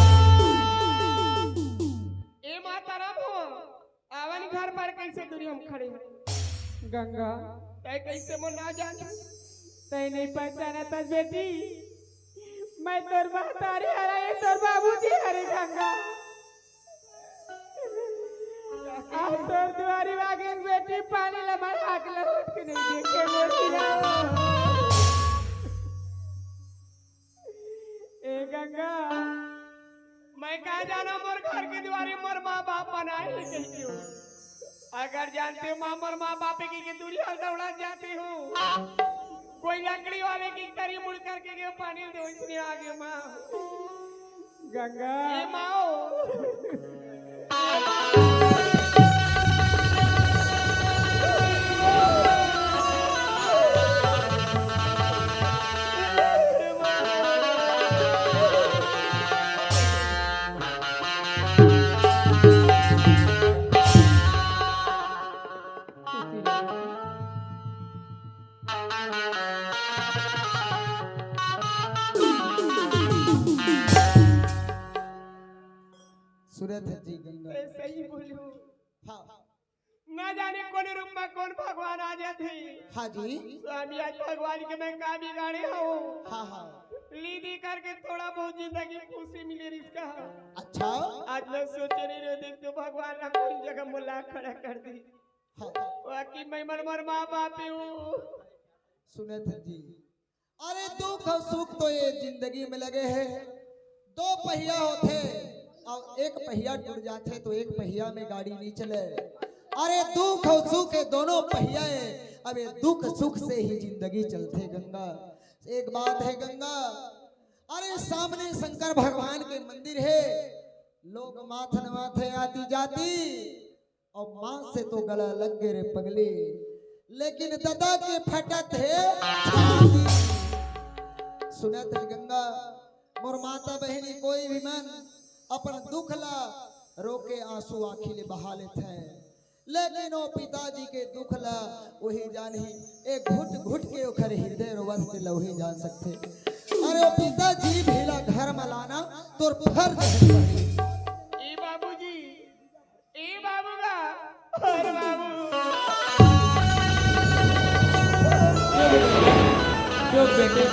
ए माता राम हो, आवन घर पर कैसे दूरी हम खड़े हैं। गंगा, तय कैसे मोर ना जान? तय नहीं पहचाना तस बेटी, मैं तोर महतारी हरा, ये तोर बाबूजी हरे गंगा। आज तोर दुआरी आगे बेटी पानी ला मढ़ा के लौट के नहीं देखे मोर हीरा। ए गंगा, मैं का जाना मोर घर के दुआरी मोर माँ बाप बनाए हे कहिके। अगर जानते माँ मोर माँ बाप के, के दुनिया दौड़ा जाती हूँ। कोई लकड़ी वाले की तरी मुड़ करके गए पानी दे इसने आगे माँ। गंगा। ए माओ। सुरत जी गंगा। ए, सही बोलू। हाँ। ना जाने कोन रूप में कोन भगवान आ जाथे। हाँ जी। स्वामी आज भगवान के मैं का बिगाड़े हूँ। हाँ, हाँ। लीदी करके थोड़ा बहुत जिंदगी खुशी मिले रिसका। अच्छा। आज मैं सोचे नहीं रहे, देख तो भगवान ना कोई जगह मुला खड़ा कर दी। हाँ। वाकई मैं मर मर माँ बाप ही हूँ। सुनत जी, अरे दुख अउ सुख तो ये जिंदगी में लगे हे। दो पहिया होथे अउ एक पहिया टूट जाथे तो एक पहिया में गाड़ी नहीं चले। अरे दुख अउ सुख ये दोनों पहिया हे, अब ये दुख सुख से ही जिंदगी चलथे गंगा। एक बात हे गंगा, अरे सामने शंकर भगवान के मंदिर हे, लोग माथ नवाथे आती जाती, अउ माँ से तो गला लग गे रे पगली, लेकिन ददा के फटत हे छाती। सुनत हे गंगा, मोर माता बहिनी कोई भी मन अपन दुख ला रोके आंसू आँखी ले बहा लेथे, लेकिन ओ पिताजी के दुख ला वही जानही, एक घुट घुट के ओखर हृदय रोवत के लवही जान सकथे। अरे ओ पिताजी भी ला घर में लाना तोर फर्ज हे। ए बाबूजी, ए बाबू बा, अरे बाबू। चुप बेटे,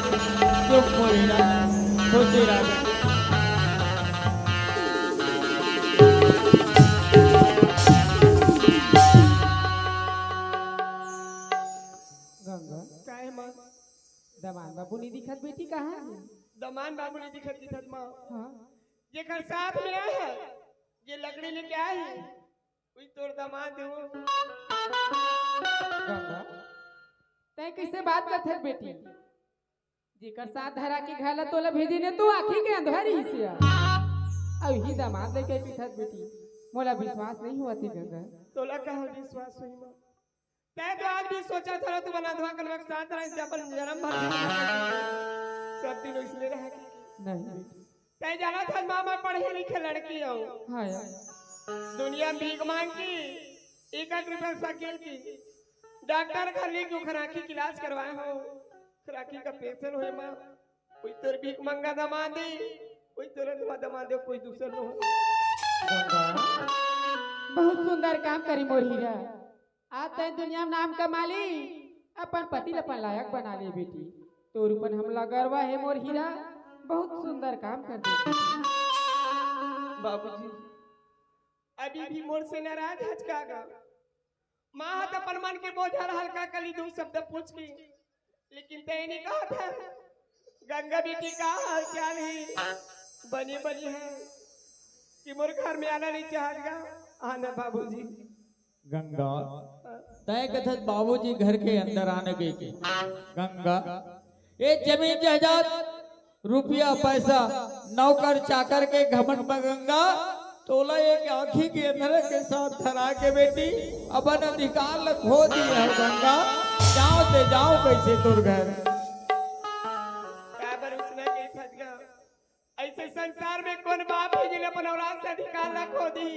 चुप मोरे लाल, खुशी रह। गंगा। काहे माँ? दमान बाबू नहीं दिखत बेटी, कहाँ हे? दमान बाबू नहीं दिखत, दिखत माँ। हाँ। जेकर साथ में आए हे, जे लकड़ी लेके आए हे, उही तोर दमाद हो। गंगा, तैं कइसे बात करथस बेटी? जेकर साथ धरा के घर ला तोला भेजे ने तो आँखी के अंधरा रहिसे। अउ इही दमाद लेके पिथस बेटी, मोला विश्वास नहीं होवत हे गंगा। तोला कहाँ विश्वास होही माँ? तैं तो आज भी सोचत हस, तू मन अधवा कनवा के साथ रहे, अपन जन्म भर सब दिन इसने रहे। नहीं बेटी। तैं जानत हस माँ, मैं पढ़े लिखे लड़की हूँ। हाँ यार। दुनिया में भीख मांग के एक एक रुपया साइकिल की डॉक्टर घर लेके ओखर आँखी के इलाज करवाए हूँ। ओखर आँखी का ऑपरेशन होए माँ, कोई तोर भीख मंगा दमाद हे, कोई तोर अधवा दमाद हे, कोई दूसर नो। गंगा, बहुत सुंदर काम करिस मोर हीरा। आज तैं दुनिया में नाम कमा ले, अपन पति ल अपन लायक बना ले बेटी। तोर ऊपर हमला गर्व हे मोर हीरा, बहुत सुंदर काम कर दे। बाबूजी, अभी भी मोर से नाराज हच का गा? माँ ह त अपन मन के बोझा ल हल्का कर ली, दू शब्द पूछ के, लेकिन तैं नहीं कहा था। गंगा बेटी का हाल चाल हे? बनी बनी हे कि मोर घर में आना नहीं चाहत गा? आना बाबूजी। गंगा, तैं कथस बाबूजी घर के अंदर आने के, के। गंगा, ये जमीन जायदाद, रुपया पैसा, नौकर चाकर के घमंड में गंगा, तोला एक आँखी के अंधरा के साथ धरा के बेटी अपन अधिकार ल खो दिए हस गंगा। जाँव ते जाँव कइसे तोर घर। काबर उसने के फंस गया? ऐसे संसार में कौन बाप हे जिन अपन औलाद से अधिकार ला खो दी?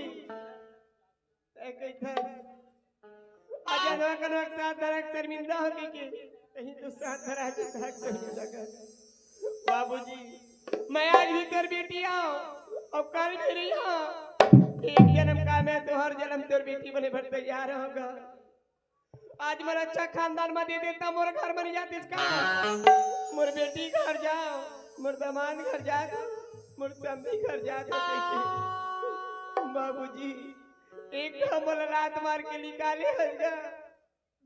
तैं कहिथस, आज अनवा कनवा के साथ धरा के शर्मिंदा हो के, के कहीं तो साथ धरा के साथ शर्मिंदा कर। बाबूजी, मैं आज भी तोर बेटी हूँ अउ कल भी रही हूँ। एक जन्म का मैं तो हर जन्म तोर बेटी बने बर तैयार हूँ गा। आज मोर अच्छा खानदान में दे देता, मोर घर में नहीं जातिस का? मोर बेटी घर जाँव, मोर दमाद घर जाँव, मोर समधी घर जाँव। बाबूजी, एक घाव मोला लात मार के निकाले हस गा,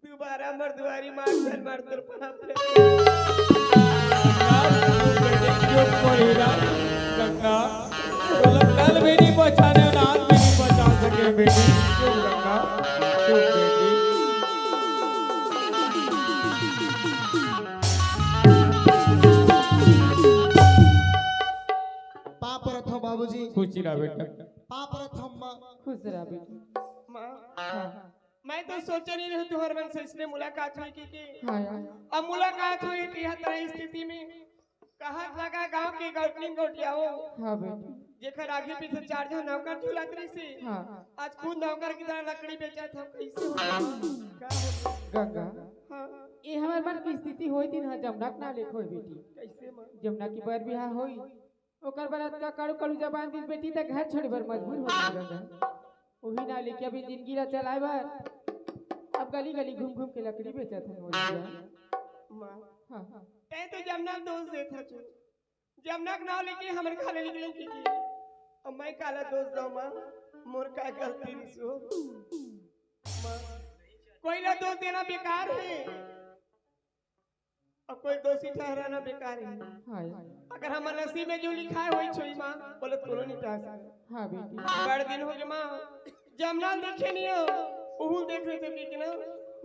दुबारा मोर दुआरी मार झन मार तोर पाप ले। यार, तू बेटी चुप कर हीरा, गंगा, तोला कल भी नहीं बचाने और आज भी नहीं बचा सके बेटी। चुप गंगा, चुप बेटी। पाँव परत हँव बाबूजी। खुश रह बेटा। पाँव परत हँव माँ। खुश रह बेटा। माँ, हाँ। मैं तो सोचे नहीं रहे तुँहर मन से इसने मुलाकात होही कि, कि हाँ यार। अब मुलाकात होही तो यह तरह स्थिति में कहत लगा गाँव के गौटनी गौटिया हो। हाँ बेटा। जेकर आगे पीछे चार झन नौकर झुलत रहिसे। हाँ। आज खुद नौकर की तरह लकड़ी बेचत हँव, कैसे हो? का हो? गंगा। हाँ। ये हमर मन की स्थिति होई दिन ह जमुना के ना लेखो बेटी। कैसे माँ? जमुना की बर बिहाव होई, ओकर बर अतका कड़ू कड़ू जबान दिस बेटी, त घर छोड़े बर मजबूर हो गे रहा। उही ना लेके अभी जिंदगी ला चलाए बर अब गली गली घूम घूम के लकड़ी बेचत हन मोर भैया। माँ, हाँ, हाँ। तैं तो जमुना ल दोष देत हस, जमुना के नाव लेके हमर घर ले निकले की, की। अब मैं काला दोष दँव माँ, मोर का गलती रिहिस हो? माँ, कोई ला दोष देना बेकार हे। अब कोई दोषी ठहराना बेकार हे। हाँ। अगर हमर नसीब में जो लिखाय होही छोई माँ, बोले कोनो नहीं टार सके। हाँ बेटी। बड़ दिन हो गे माँ, जमुना ल देखे नहीं हो, उहू देख लेते कि, कि ना,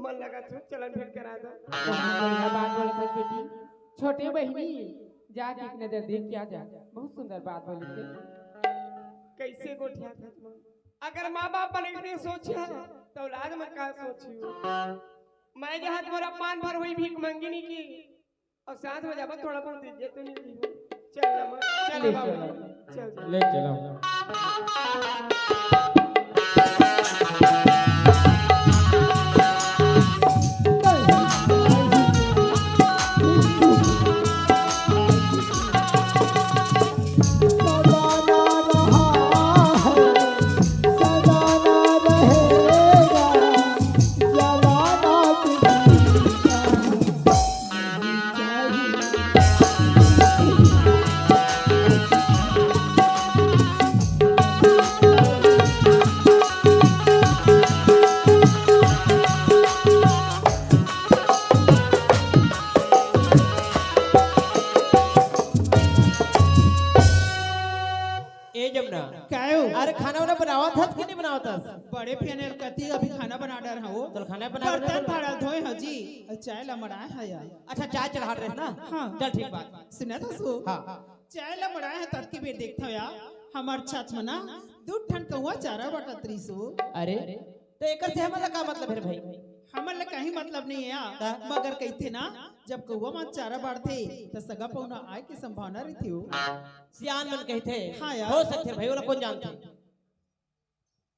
मन लगा तो चलन भेंट करा दो। बहुत बढ़िया बात बोलत हस बेटी। छोटे बहिनी, जात एक नजर देख के आ जा। बहुत सुंदर बात बोलत हस। कैसे गोठियाथस माँ? अगर माँ बाप मन अइसने सोचही, त औलाद मन का सोचही? मैं जहाँ मोर अपमान भर होही भीख मंगिनी की, अउ साथ में जाबो थोड़ा बहुत इज्जत तो नहीं दी। चल ना माँ, चल ले बाबू, चलो। चल, चल। ले चलो। ए जमुना। काय हो? अरे खाना वाना बनावत हस कि नहीं बनावत हस? बड़े फियाने कती अभी खाना बना डर हूँ। चल खाना बना बर्तन भाड़ा धोए हँव जी। चाय ला मड़ाए हँव यार। अच्छा चाय चढ़ा रहे ना? हाँ। चल ठीक बात। सुनत हस? हाँ। चाय ला मड़ाए हँव तब की बेर देखत हँव यार। हमर छत में ना दू ठन कौआ चारा बाँटत रहिस हो। अरे तो एकर से हमन ला का मतलब हे रे भाई? हमन ला कहीं मतलब नहीं हे यार। का? मगर कहिथे ना जब कौआ मन चारा बाँटथे त सगा पहुना आए के संभावना रहिथे हो। सियान मन कहिथे। हाँ यार। हो सकथे भाई, ओला कोन जानथे?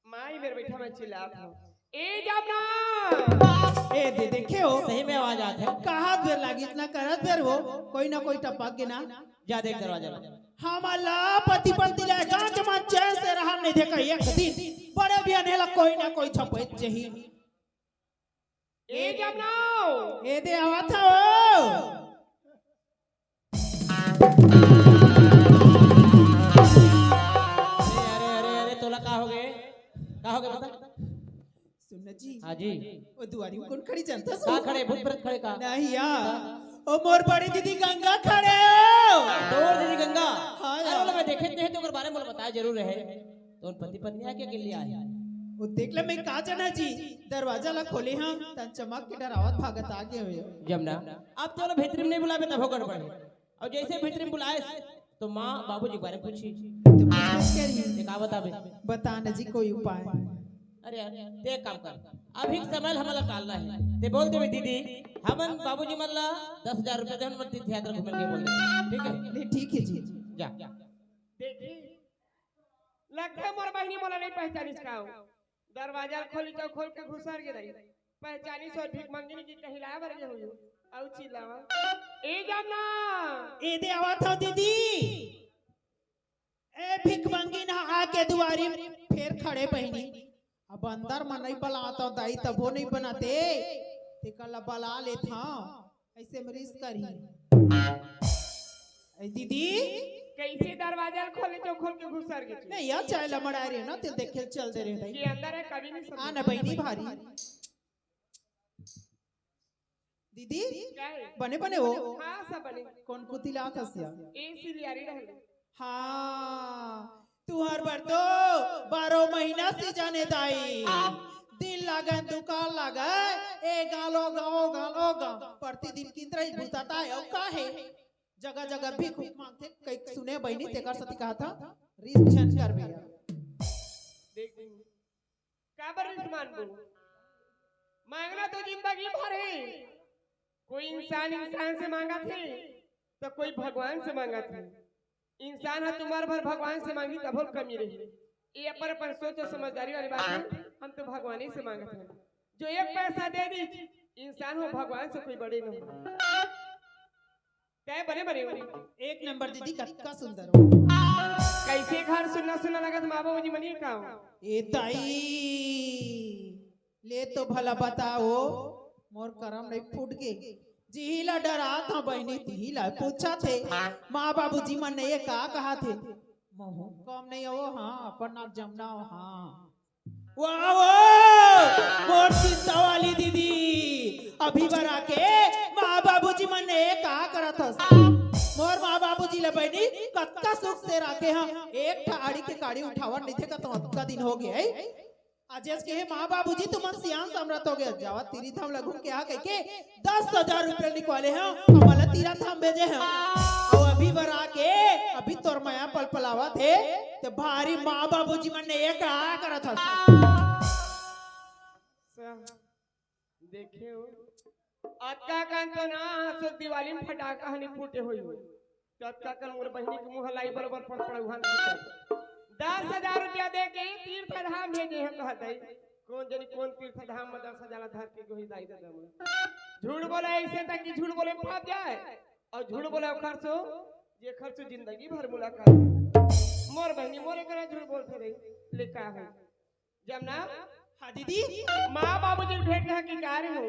माई मेर बइठा मैं चिल्लात हँव। ए जमुना! ए दे देखे हो? सही में आवाज आत हे। कहाँ देर लागिस ना करत देर हो, कोई ना कोई टपक गे ना। जा देख दरवाजा ला। हमला पति पत्नी ला एकांत में चैन से रहन नहीं देखे एक दिन। बड़े बियाने ला कोई ना कोई झपट जाही। ए जमुना! ए दे आवत हँव। अरे, अरे, अरे, अरे, तोला का होगे? का होगे बता? सुन ना जी। हाँ जी। ओ दुआरी में कोन खड़ी जानथस? का खड़े? भूत प्रेत खड़े का? नहीं यार। ओ मोर बड़ी दीदी गंगा खड़े हो। तोर दीदी गंगा? हाँ अरे, यार। ओला मैं देखे नहीं हे, तो ओकर बारे में मोला बताए जरूर रहे। तोर पति पत्नी आए के अकेले आए? ओ देख ले, मैं का जाना जी, दरवाजा ला खोले हँव, तन चमक के डरावत भागत आ गे हवे। जमुना, अब तोला भीतरी में नहीं बुलाबे तभो गड़बड़ हे। अउ जइसे भीतरी में बुलाए तो माँ बाबूजी के बारे में पूछी। तो पूछबे करी। ते का बताबे? बता ना जी कोई उपाय। अरे यार, ते एक काम कर, अभी के समय हमन ला टालना हे। ते बोल देबे दीदी, हमन बाबूजी मन ला दस हजार रुपया देहन, हमन तीर्थ यात्रा घूमे के बोल दे। ठीक हे? नहीं, ठीक हे जी। जा। देखी, लगथे मोर बहिनी मोला नहीं पहचानिस का हो। दरवाजा खोली तो खोल के घुसर गे रही। पहचानिस अउ भीख मंगिनी की कहिलाए बर गे होही। अउ चिल्लावा। ए जमुना! ए दे आवत हँव दीदी। ए भीख मंगिन ह आके दुआरी फेर खड़े बहिनी। अब अंदर म नहीं बलात हँव दाई तभो नहीं बनाते। तेकर ला बला लेत हँव। अइसे मरीज करही। ए दीदी, कैसे दरवाजा ल खोले जो खोल के घुसर गे? नहीं यार, चाय ला मड़ाए रहे ना, ते देखे चल दे रहे दाई। ये अंदर है, कभी नहीं समझ। हाँ ना बहिनी भारी। दीदी, क्या है? बने बने हो? हाँ, सब बने। कौन कुतिलात हस या? ए सिलियारी रहल। हाँ, तुहर बर तो बारह महीना सीजन हे दाई। दिन लागन दुकान लागन, ए गालो गाओ गालो गा। प्रतिदिन किंतरा ही भूताता है, अउ का है? जगह जगह भीख उख मांगथे, कई सुने बहिनी, तेकर सती कहा था, रिस झन करबे। देख बहिनी, काबर रिस मानबो? मांगना तो जिंदगी भर है। कोई इंसान इंसान से मांगथे, तो कोई भगवान से मांगथे। इंसान ह तुम्हार भर भगवान से मांगी, तभो कमी रही। ये अपन अपन सोच और समझदारी वाली बात है। हम तो भगवान ही से मांगत हैं। जो एक पैसा दे दी, इंसान हो भगवान से कोई बड़े नहीं। काय बने बने हो? एक नंबर दीदी, कतका सुंदर हो। कैसे घर सुन्ना सुन्ना लगत, माँ बाबू जी मनी का हो? ए ताई, ले तो भला बताओ, मोर करम नहीं फूट गे। जिही ला डरात हंव बहिनी, तिही ला पूछत हे। माँ बाबूजी मन ये का कहत हे? महू कम नहीं हो, हाँ, अपन नाम जमना हो, हाँ। वाह, वाह, मोर चिंता वाली दीदी, अभी बर आके माँ बाबूजी मन ये का करत हस? मोर माँ बाबूजी ला बहिनी कतका सुख से राखे हंव, एक ठा आड़ी के काड़ी उठावन नइथे का तो अतका दिन हो गे हे। अजेस के हे माँ बाबूजी तुमन सियान समरत हो गे, जावा तीर्थधाम ला घूम के आ कहिके दस हजार रुपया निकवाले हंव, अउ मोला तीर्थधाम भेजे हंव। अउ अभी बर आके, अभी तोर मया पलपलावत हे, ते भारी माँ बाबूजी मन ये का करत हस। देखे हो, अतका कन तो ना, सो दिवाली में फटाका हनी फूटे होई। अतका कन मोर बहिनी के मुंह लाई बरोबर पड़ पड़ उहान फूटे। दस हजार रुपया दे के तीर्थ धाम भेजे हे कहत हे। कौन जनी कौन तीर्थ धाम में दस हजार धर के गोही दाई दे दम। झूठ बोले ऐसे तक कि झूठ बोले पाप जाए। अउ झूठ बोले ओखर सो, जेखर सो जिंदगी भर मुलाकात। मोर बहिनी मोरे करा झूठ बोलत रही। ले का है? जमना? हाँ दीदी। माँ बाबूजी भेंट ना की कार हो,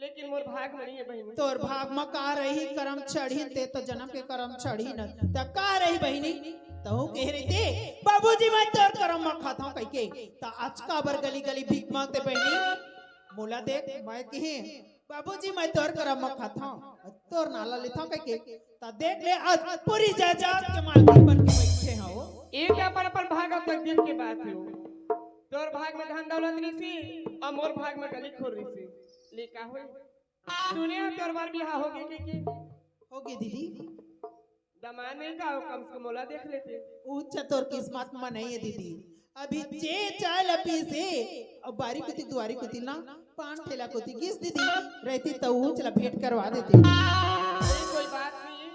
लेकिन मोर भाग में नहीं है बहिनी। तोर भाग में का रही, करम चढ़ी, ते तो जन्म के करम चढ़ी न, त का रही बहिनी? तहू कहे रहिते, "बाबूजी, मैं तोर करम में खात हंव," कहिके, त आज काबर गली गली भीख मांगते बहिनी? मोला देख, मैं कहे, "बाबूजी, मैं तोर करम में खात हंव, तोर नाला लेत हंव," कहिके, त देख ले, आज पूरी जायदाद के मालकिन बन के बैठे हंव। ये तो अपन अपन भाग अउ तकदीर के बात हो। तोर भाग में धन दौलत रिसी, अउ मोर भाग में गली खोर रिसी। ले का होई? सुने हंव तोर बर बिहाव होगे कहिके। होगे दीदी। दमाद नहीं का हो, कम से कम मोला देख लेते। ऊंचा तोर किस्मत में नहीं है दीदी। अभी जे चाय ला पीसे, अउ बारी कोती दुआरी कोती ना, पान ठेला कोती गिस दीदी, रहती त ऊंच ला भेंट करवा देते। अरे कोई बात नहीं,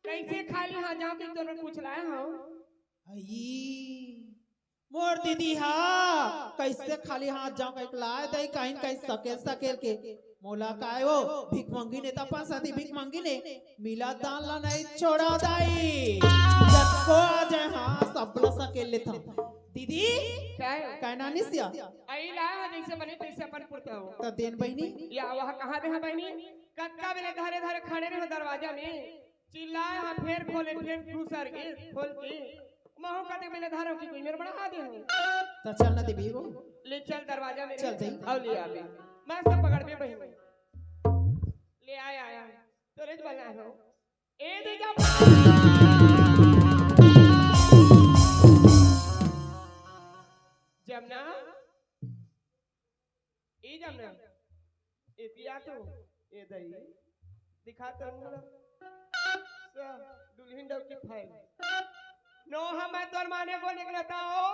कैसे खाली हाथ जांव कि तोर पूछ लाए हंव। अई, मोर दीदी हा, कैसे खाली हाथ जांव कहिके लाए दई, कहीं कहीं सकेल सकेल के। मोला काय हो, भीख मंगी ने त अपन साथी भीख मंगी ने, मिला दान ला नहीं छोड़ा दाई। जतको आ जाए, हाँ, सब ला सकेल लेथंव। दीदी, काय? काय नानी सिया? आई ला, जैसे बने तैसे अपन पुरता हो। त देन बहिनी? या वह कहाँ दे हा बहिनी? कतका बेले धरे धरे खड़े रहे दरवाजा में। चिल्लाए हा, फेर खोले, फेर दूसर के खोल के। महू कते बेले धरंव कि कोई मेर बड़ा दे हो। त चल ना देबी वो। ले चल दरवाजा में चल दे। अउ ले आबे। मैं सब पकड़ में बहिनी। ले आया, आया। तोरे ज बना हो। ए दे जा। जमना। ए जमना। ए पिया तो। ए दई। दिखा तो मुंह। सा, दुल्हन डौकी फाइल। नो हम मैं तोर माने को निकलता हो।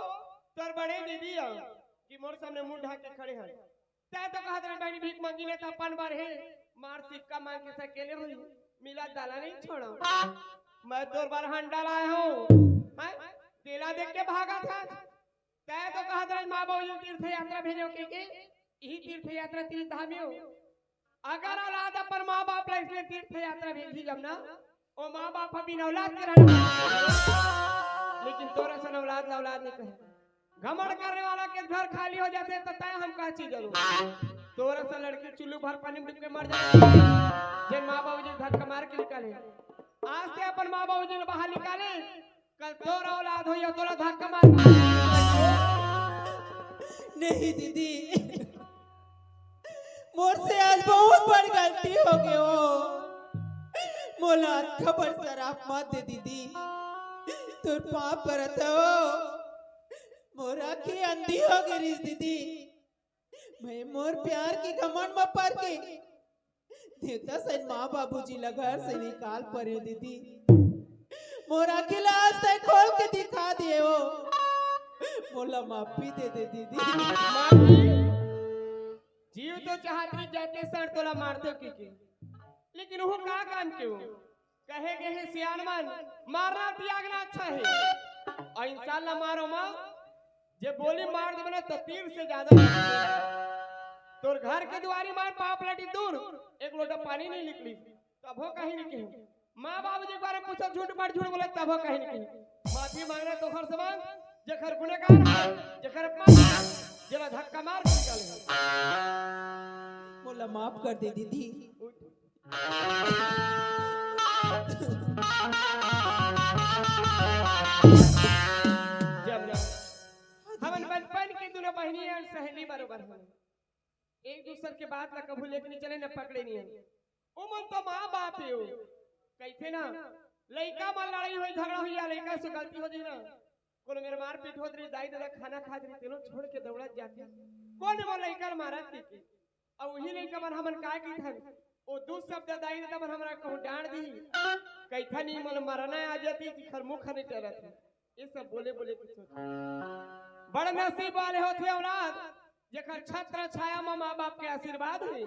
तोर बड़े दीदी हो। कि मोर सामने मुंह ढाक के खड़े हन। तै तो कहत रहे बहिनी भीख मंगी ने त अपन बर हे, मार सिक्का मांग के सकेले होई, मिला दाला नहीं छोड़ो। मैं तोर बर हंडा लाए हंव, हैं? देला देख के भागा था। तै तो कहत रहे माँ बाबू जी तीर्थ यात्रा भेजो के, के? यही तीर्थ यात्रा तीर्थ धाम हो। अगर औलाद अपन माँ बाप ला इसलिए तीर्थ यात्रा भेजी जब ना, ओ माँ बाप बिन औलाद के रहना। लेकिन तोर असन औलाद ला औलाद नहीं कहे। घमंड करने वाला के घर खाली हो जाथे, त तय हम का चीज लो। तोर असन लड़की चुल्लू भर पानी में डूब के मर जाए। जेन माँ बाबू जी धक्का मार के निकाले। आज ते अपन माँ बाबूजी ल बाहर निकाले, कल तोर औलाद होही अउ तोला धक्का मार। नहीं दीदी, मोर से आज बहुत बड़ गलती हो गे हो। मोला अतका बड़ सराप मत दे दीदी, तोर पाँव परत हो। मोर आँखी अंधी हो गे रिहिस दीदी। मैं मोर प्यार के घमंड म पर के देवता सहित माँ बाबूजी ला घर से निकाल परेंव दीदी। मोर आँखी ला आज तैं खोल के दिखा दे हो। मोला माफी दे दे दीदी। माफी? जीव तो चाहत रहिस जाके सर तोला मार देंव कहिके, लेकिन वो का काम के हो? कहे गे हे सियान मन, मारना त्यागना अच्छा हे। अउ इंसान ला मारो मत, जे बोली मार देबे ना, त तीर से जादा मार देबे। तोर घर के दुआरी मार, पाँव पलटी दूर, एक लोटा पानी नहीं निकली, तभो कहीं नहीं कही। माँ बाबूजी के बारे में पूछो, झूठ बात झूठ बोले, तभो कहीं नहीं कही। माफी मांगना तो हर समान, जेकर गुनेगार हे, जेकर अपमान हे, जेला धक्का मार के निकाले हे। मोला माफ कर दे दीदी। जमुना, हमन बचपन के दूनों बहिनी अउ सहेली बरोबर हन। एक दूसर के बात ला कभू लेके नहीं चले, न पकड़े नहीं हन। ओमन तो माँ बाप हे हो। कहिथे ना, लइका मन लड़ाई होही, झगड़ा होही या लइका से गलती हो जाही ना, कोनो मेर मारपीट होत रही, दाई ददा खाना खात रही, तेनो छोड़ के दौड़त जाथे। कोन वो लइका ल मारत कहिके? अउ उही लइका मन हमन काय कहिथन? ओ दू शब्द दाई ददा मन हमला कहूँ डांट दिही, कहिथन, "ई मन मरना आ जाती, जेकर मुख नहीं टरत हे।" ये सब बोले बोले के सोच। बड़ नसीब वाले होथे औलाद, जेकर छत्र छाया म माँ बाप के आशीर्वाद हे।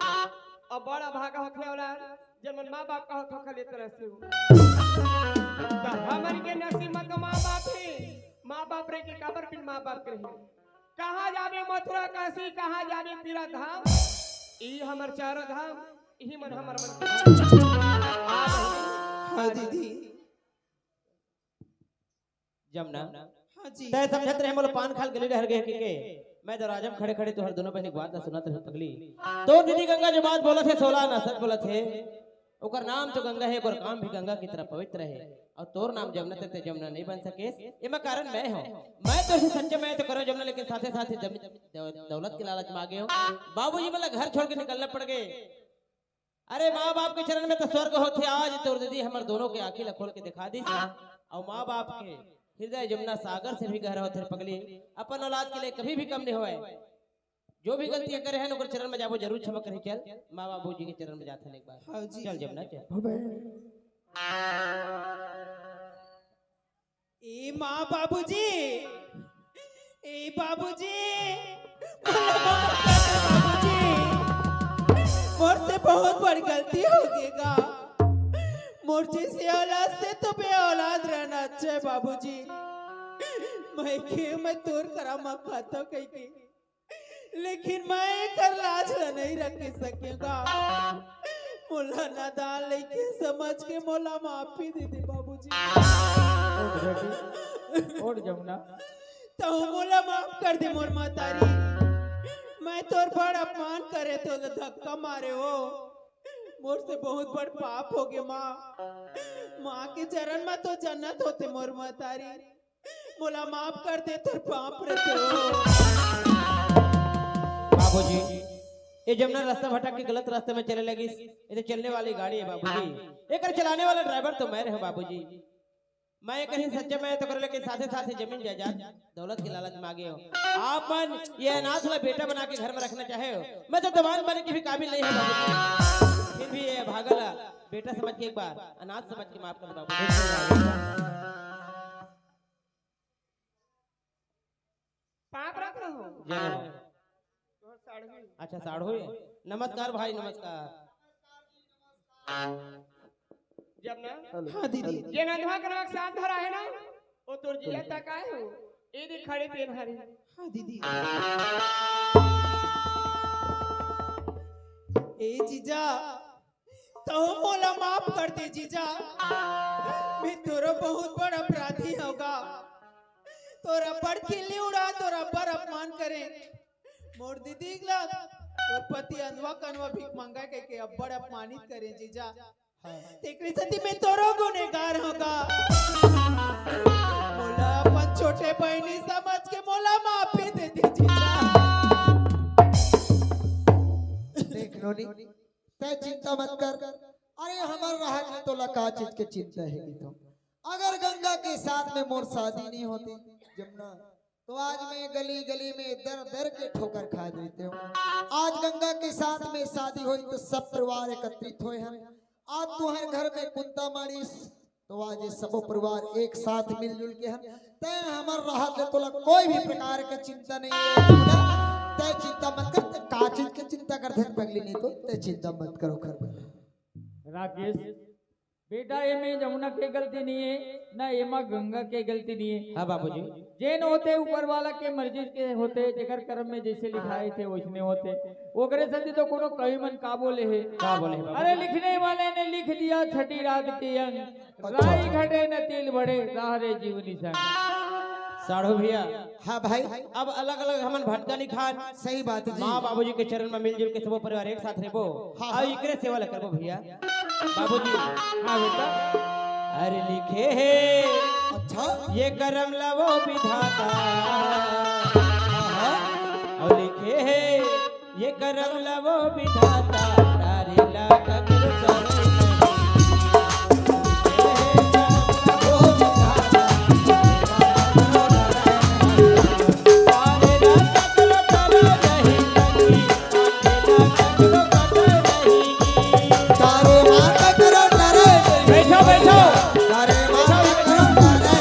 अउ बड़ अभागा होथे औलाद, जेमन माँ बाप कहत हों खाली ए तरह से हो। त हमन के नसीब म तो माँ बाप हे, माँ बाप रहिके काबर बिन माँ बाप के रही? कहाँ जाबे मथुरा काशी, कहाँ जाबे तीरथ धाम? ई हमर चारों धाम, इही मन हमर मन के धाम। हाँ दीदी। जमुना, हाँ जी। तैं समझत रहे मोला पान खाल गली डहर गे हे कहिके, मैं तो राजम खड़े खड़े तोहर दूनों बहिनी के बात ला सुनत रहेंव पगली। तोर दीदी गंगा जो बात बोलत हे, सोला आना सच बोलत हे। ओकर नाम तो गंगा हे, ओकर काम भी गंगा की तरह पवित्र हे। अउ तोर नाम जमुना, ते, ते जमुना नहीं बन सकेस। एमा कारण मैं हों। मैं तो सच्चे मैं तो करेंव जमुना, लेकिन साथे साथे जम-, दौ-, दौलत के लालच म आ गे हों। बाबूजी मन ला घर छोड़ के निकलना पड़ गे। अरे माँ बाप के चरण में तो स्वर्ग होथे। आज तोर दीदी हमर दूनों के आँखी ला खोल के दिखा दिस। अउ माँ बाप के हृदय जमुना सागर से भी गहरा होथे रे पगली। अपन औलाद के लिए कभी भी कम नहीं होय। जो भी गलती करे हे ना, ओकर चरण में जाबो, जरूर क्षमा करही। चल, माँ बाबूजी के चरण में जाथन एक बार। हाँ जी। चल जमुना, चल। हाँ भाई। ए माँ बाबूजी, ए बाबूजी, मोला माफ कर दे बाबूजी। मोर से बहुत बड़ गलती हो गे गा। मोर जैसे औलाद से तो बे औलाद रहना अच्छा हे बाबूजी। मैं के मैं तोर करा म खाथों कहिके, लेकिन मैं एकर लाज ला नहीं रखे सकेंव गा। मोला नादान लइके समझ के मोला माफी दे दे बाबूजी। उठ बेटी, उठ जमुना। तहूँ मोला माफ कर दे मोर महतारी। मैं तोर बड़ अपमान करे, तोला धक्का मारे हो। मोर से बहुत बड़ पाप हो गे माँ। माँ के चरण म तो जन्नत होथे मोर महतारी। मोला माफ कर दे, तोर पाँव परत हों। बाबूजी, ये जमुना रास्ता भटक के गलत रास्ते में चले लगिस। ये तो चलने वाली गाड़ी हे बाबूजी, एकर चलाने वाला ड्राइवर तो मैं रहेंव बाबूजी। मैं एकर ही सच्चा मैं तो करे, लेकिन साथे साथे जमीन जायदाद दौलत के लालच म आ गे हों। आप मन ये अनाथ ला बेटा बना के घर में रखना चाहे हो, मैं तो दमांद बने के भी काबिल नहीं हों बाबूजी। फिर भी ये अभागा ला बेटा समझ के एक बार अनाथ समझ के माफ कर दो बाबूजी। पाँव परत हों। जय हो। तोहर साढ़ू। अच्छा, साढ़ू हे। नमस्कार भाई, नमस्कार। जमुना, हाँ दीदी। जेन अंधवा के नाक साथ धरा हे ना, वो तोर जीजा तक आए हो। ए दे खड़े तेन हरे। हाँ दीदी। ए जीजा, तहूँ मोला माफ कर दे जीजा। मैं तोरो बहुत बड़ अपराधी हों गा। तोर अब्बड़ खिल्ली उड़ा, तोर अब्बड़ अपमान करे। मोर दीदी ला तोर पति अंधवा कनवा भीख मंगा कहिके अब्बड़ अपमानित करे जीजा। तेकरे सेती मैं तोरो गुनेगार हूँ का। मोला अपन छोटे बहिनी समझ के मोला माफी दे दे जीजा। देख नोनी, तै चिंता मत कर। अरे हमर राहत ले तोला का चीज के चिंता हे कि तो? अगर गंगा के साथ में मोर शादी नहीं होती जमुना, तो आज मैं गली गली में दर दर के ठोकर खा देते हूँ। आज गंगा के साथ में शादी होई तो सब परिवार एकत्रित होए हन। आज तुहर घर में कुंता मारिस, तो आज ये सबो परिवार एक साथ मिलजुल के हन। तै हमर राहत ले तोला कोई भी प्रकार के चिंता नहीं है जमुना। तै चिंता मत कर, तै का चीज के चिंता करथे पगली? नहीं तो तै चिंता मत करो कर। राकेश, बेटा, एमे जमुना के गलती नहीं है, ना एमा गंगा के गलती नहीं है। हाँ बाबूजी। जेन होथे ऊपर वाला के मर्जी के होथे, जेकर कर्म में जैसे लिखाए थे वैसने होथे। ओकरे सेती तो कोनो कवि मन का बोले हे? का बोले हे बाबूजी? अरे लिखने वाले ने लिख दिया छठी रात के अंग, अच्छा। राई घटे न तेल बढ़े, रहा रे जीवनी संग। साढ़ू भैया, हाँ भाई। अब अलग-अलग हमन भटका नहीं खान। सही बात है जी। माँ बाबूजी के चरण में मिलजुल के सबो परिवार एक साथ रहबो। हाँ, अउ हाँ। एकरे सेवा ल करबो भैया। बाबूजी। हाँ बेटा। अरे लिखे हे। अच्छा। ये करम ला वो विधाता। हाँ, हाँ। अउ लिखे हे, ये करम ला वो विधाता, तारे ला ककरो तारे। तारे माता करो तारे। बैठो, बैठो। तारे माता करो तारे।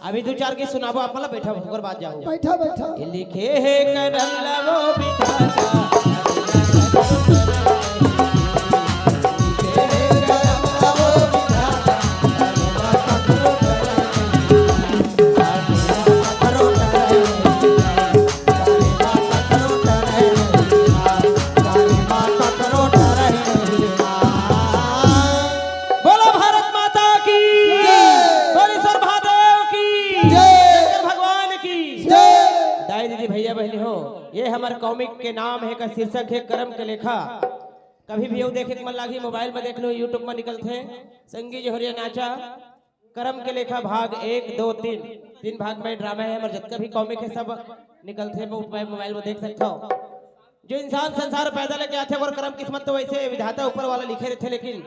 अभी दू चार गीत सुनाबो आप, मतलब बैठा, ओकर बाद जाओ। बैठा, बैठा। ये लिखे हे करम ला वो विधाता। बोलो भारत माता की, जय। बोलो ईश्वर महादेव की, जय। शंकर भगवान की। जय। दाई दीदी भैया बहनी हो, ये हमर कॉमिक के नाम हे का शीर्षक हे करम के लेखा। कभी भी वो देखे के मन लागही, मोबाइल में देख लो, YouTube में निकलथे संगी जोहरिया नाचा। करम के लेखा भाग एक, दो, तीन, तीन भाग में ड्रामा हे। हमर जतका भी कॉमिक हे सब निकलथे, वो मोबाइल में देख सकथव। जो इंसान संसार पैदा लेके आथे ओकर करम किस्मत तो वैसे विधाता ऊपर वाला लिखे रहिथे, लेकिन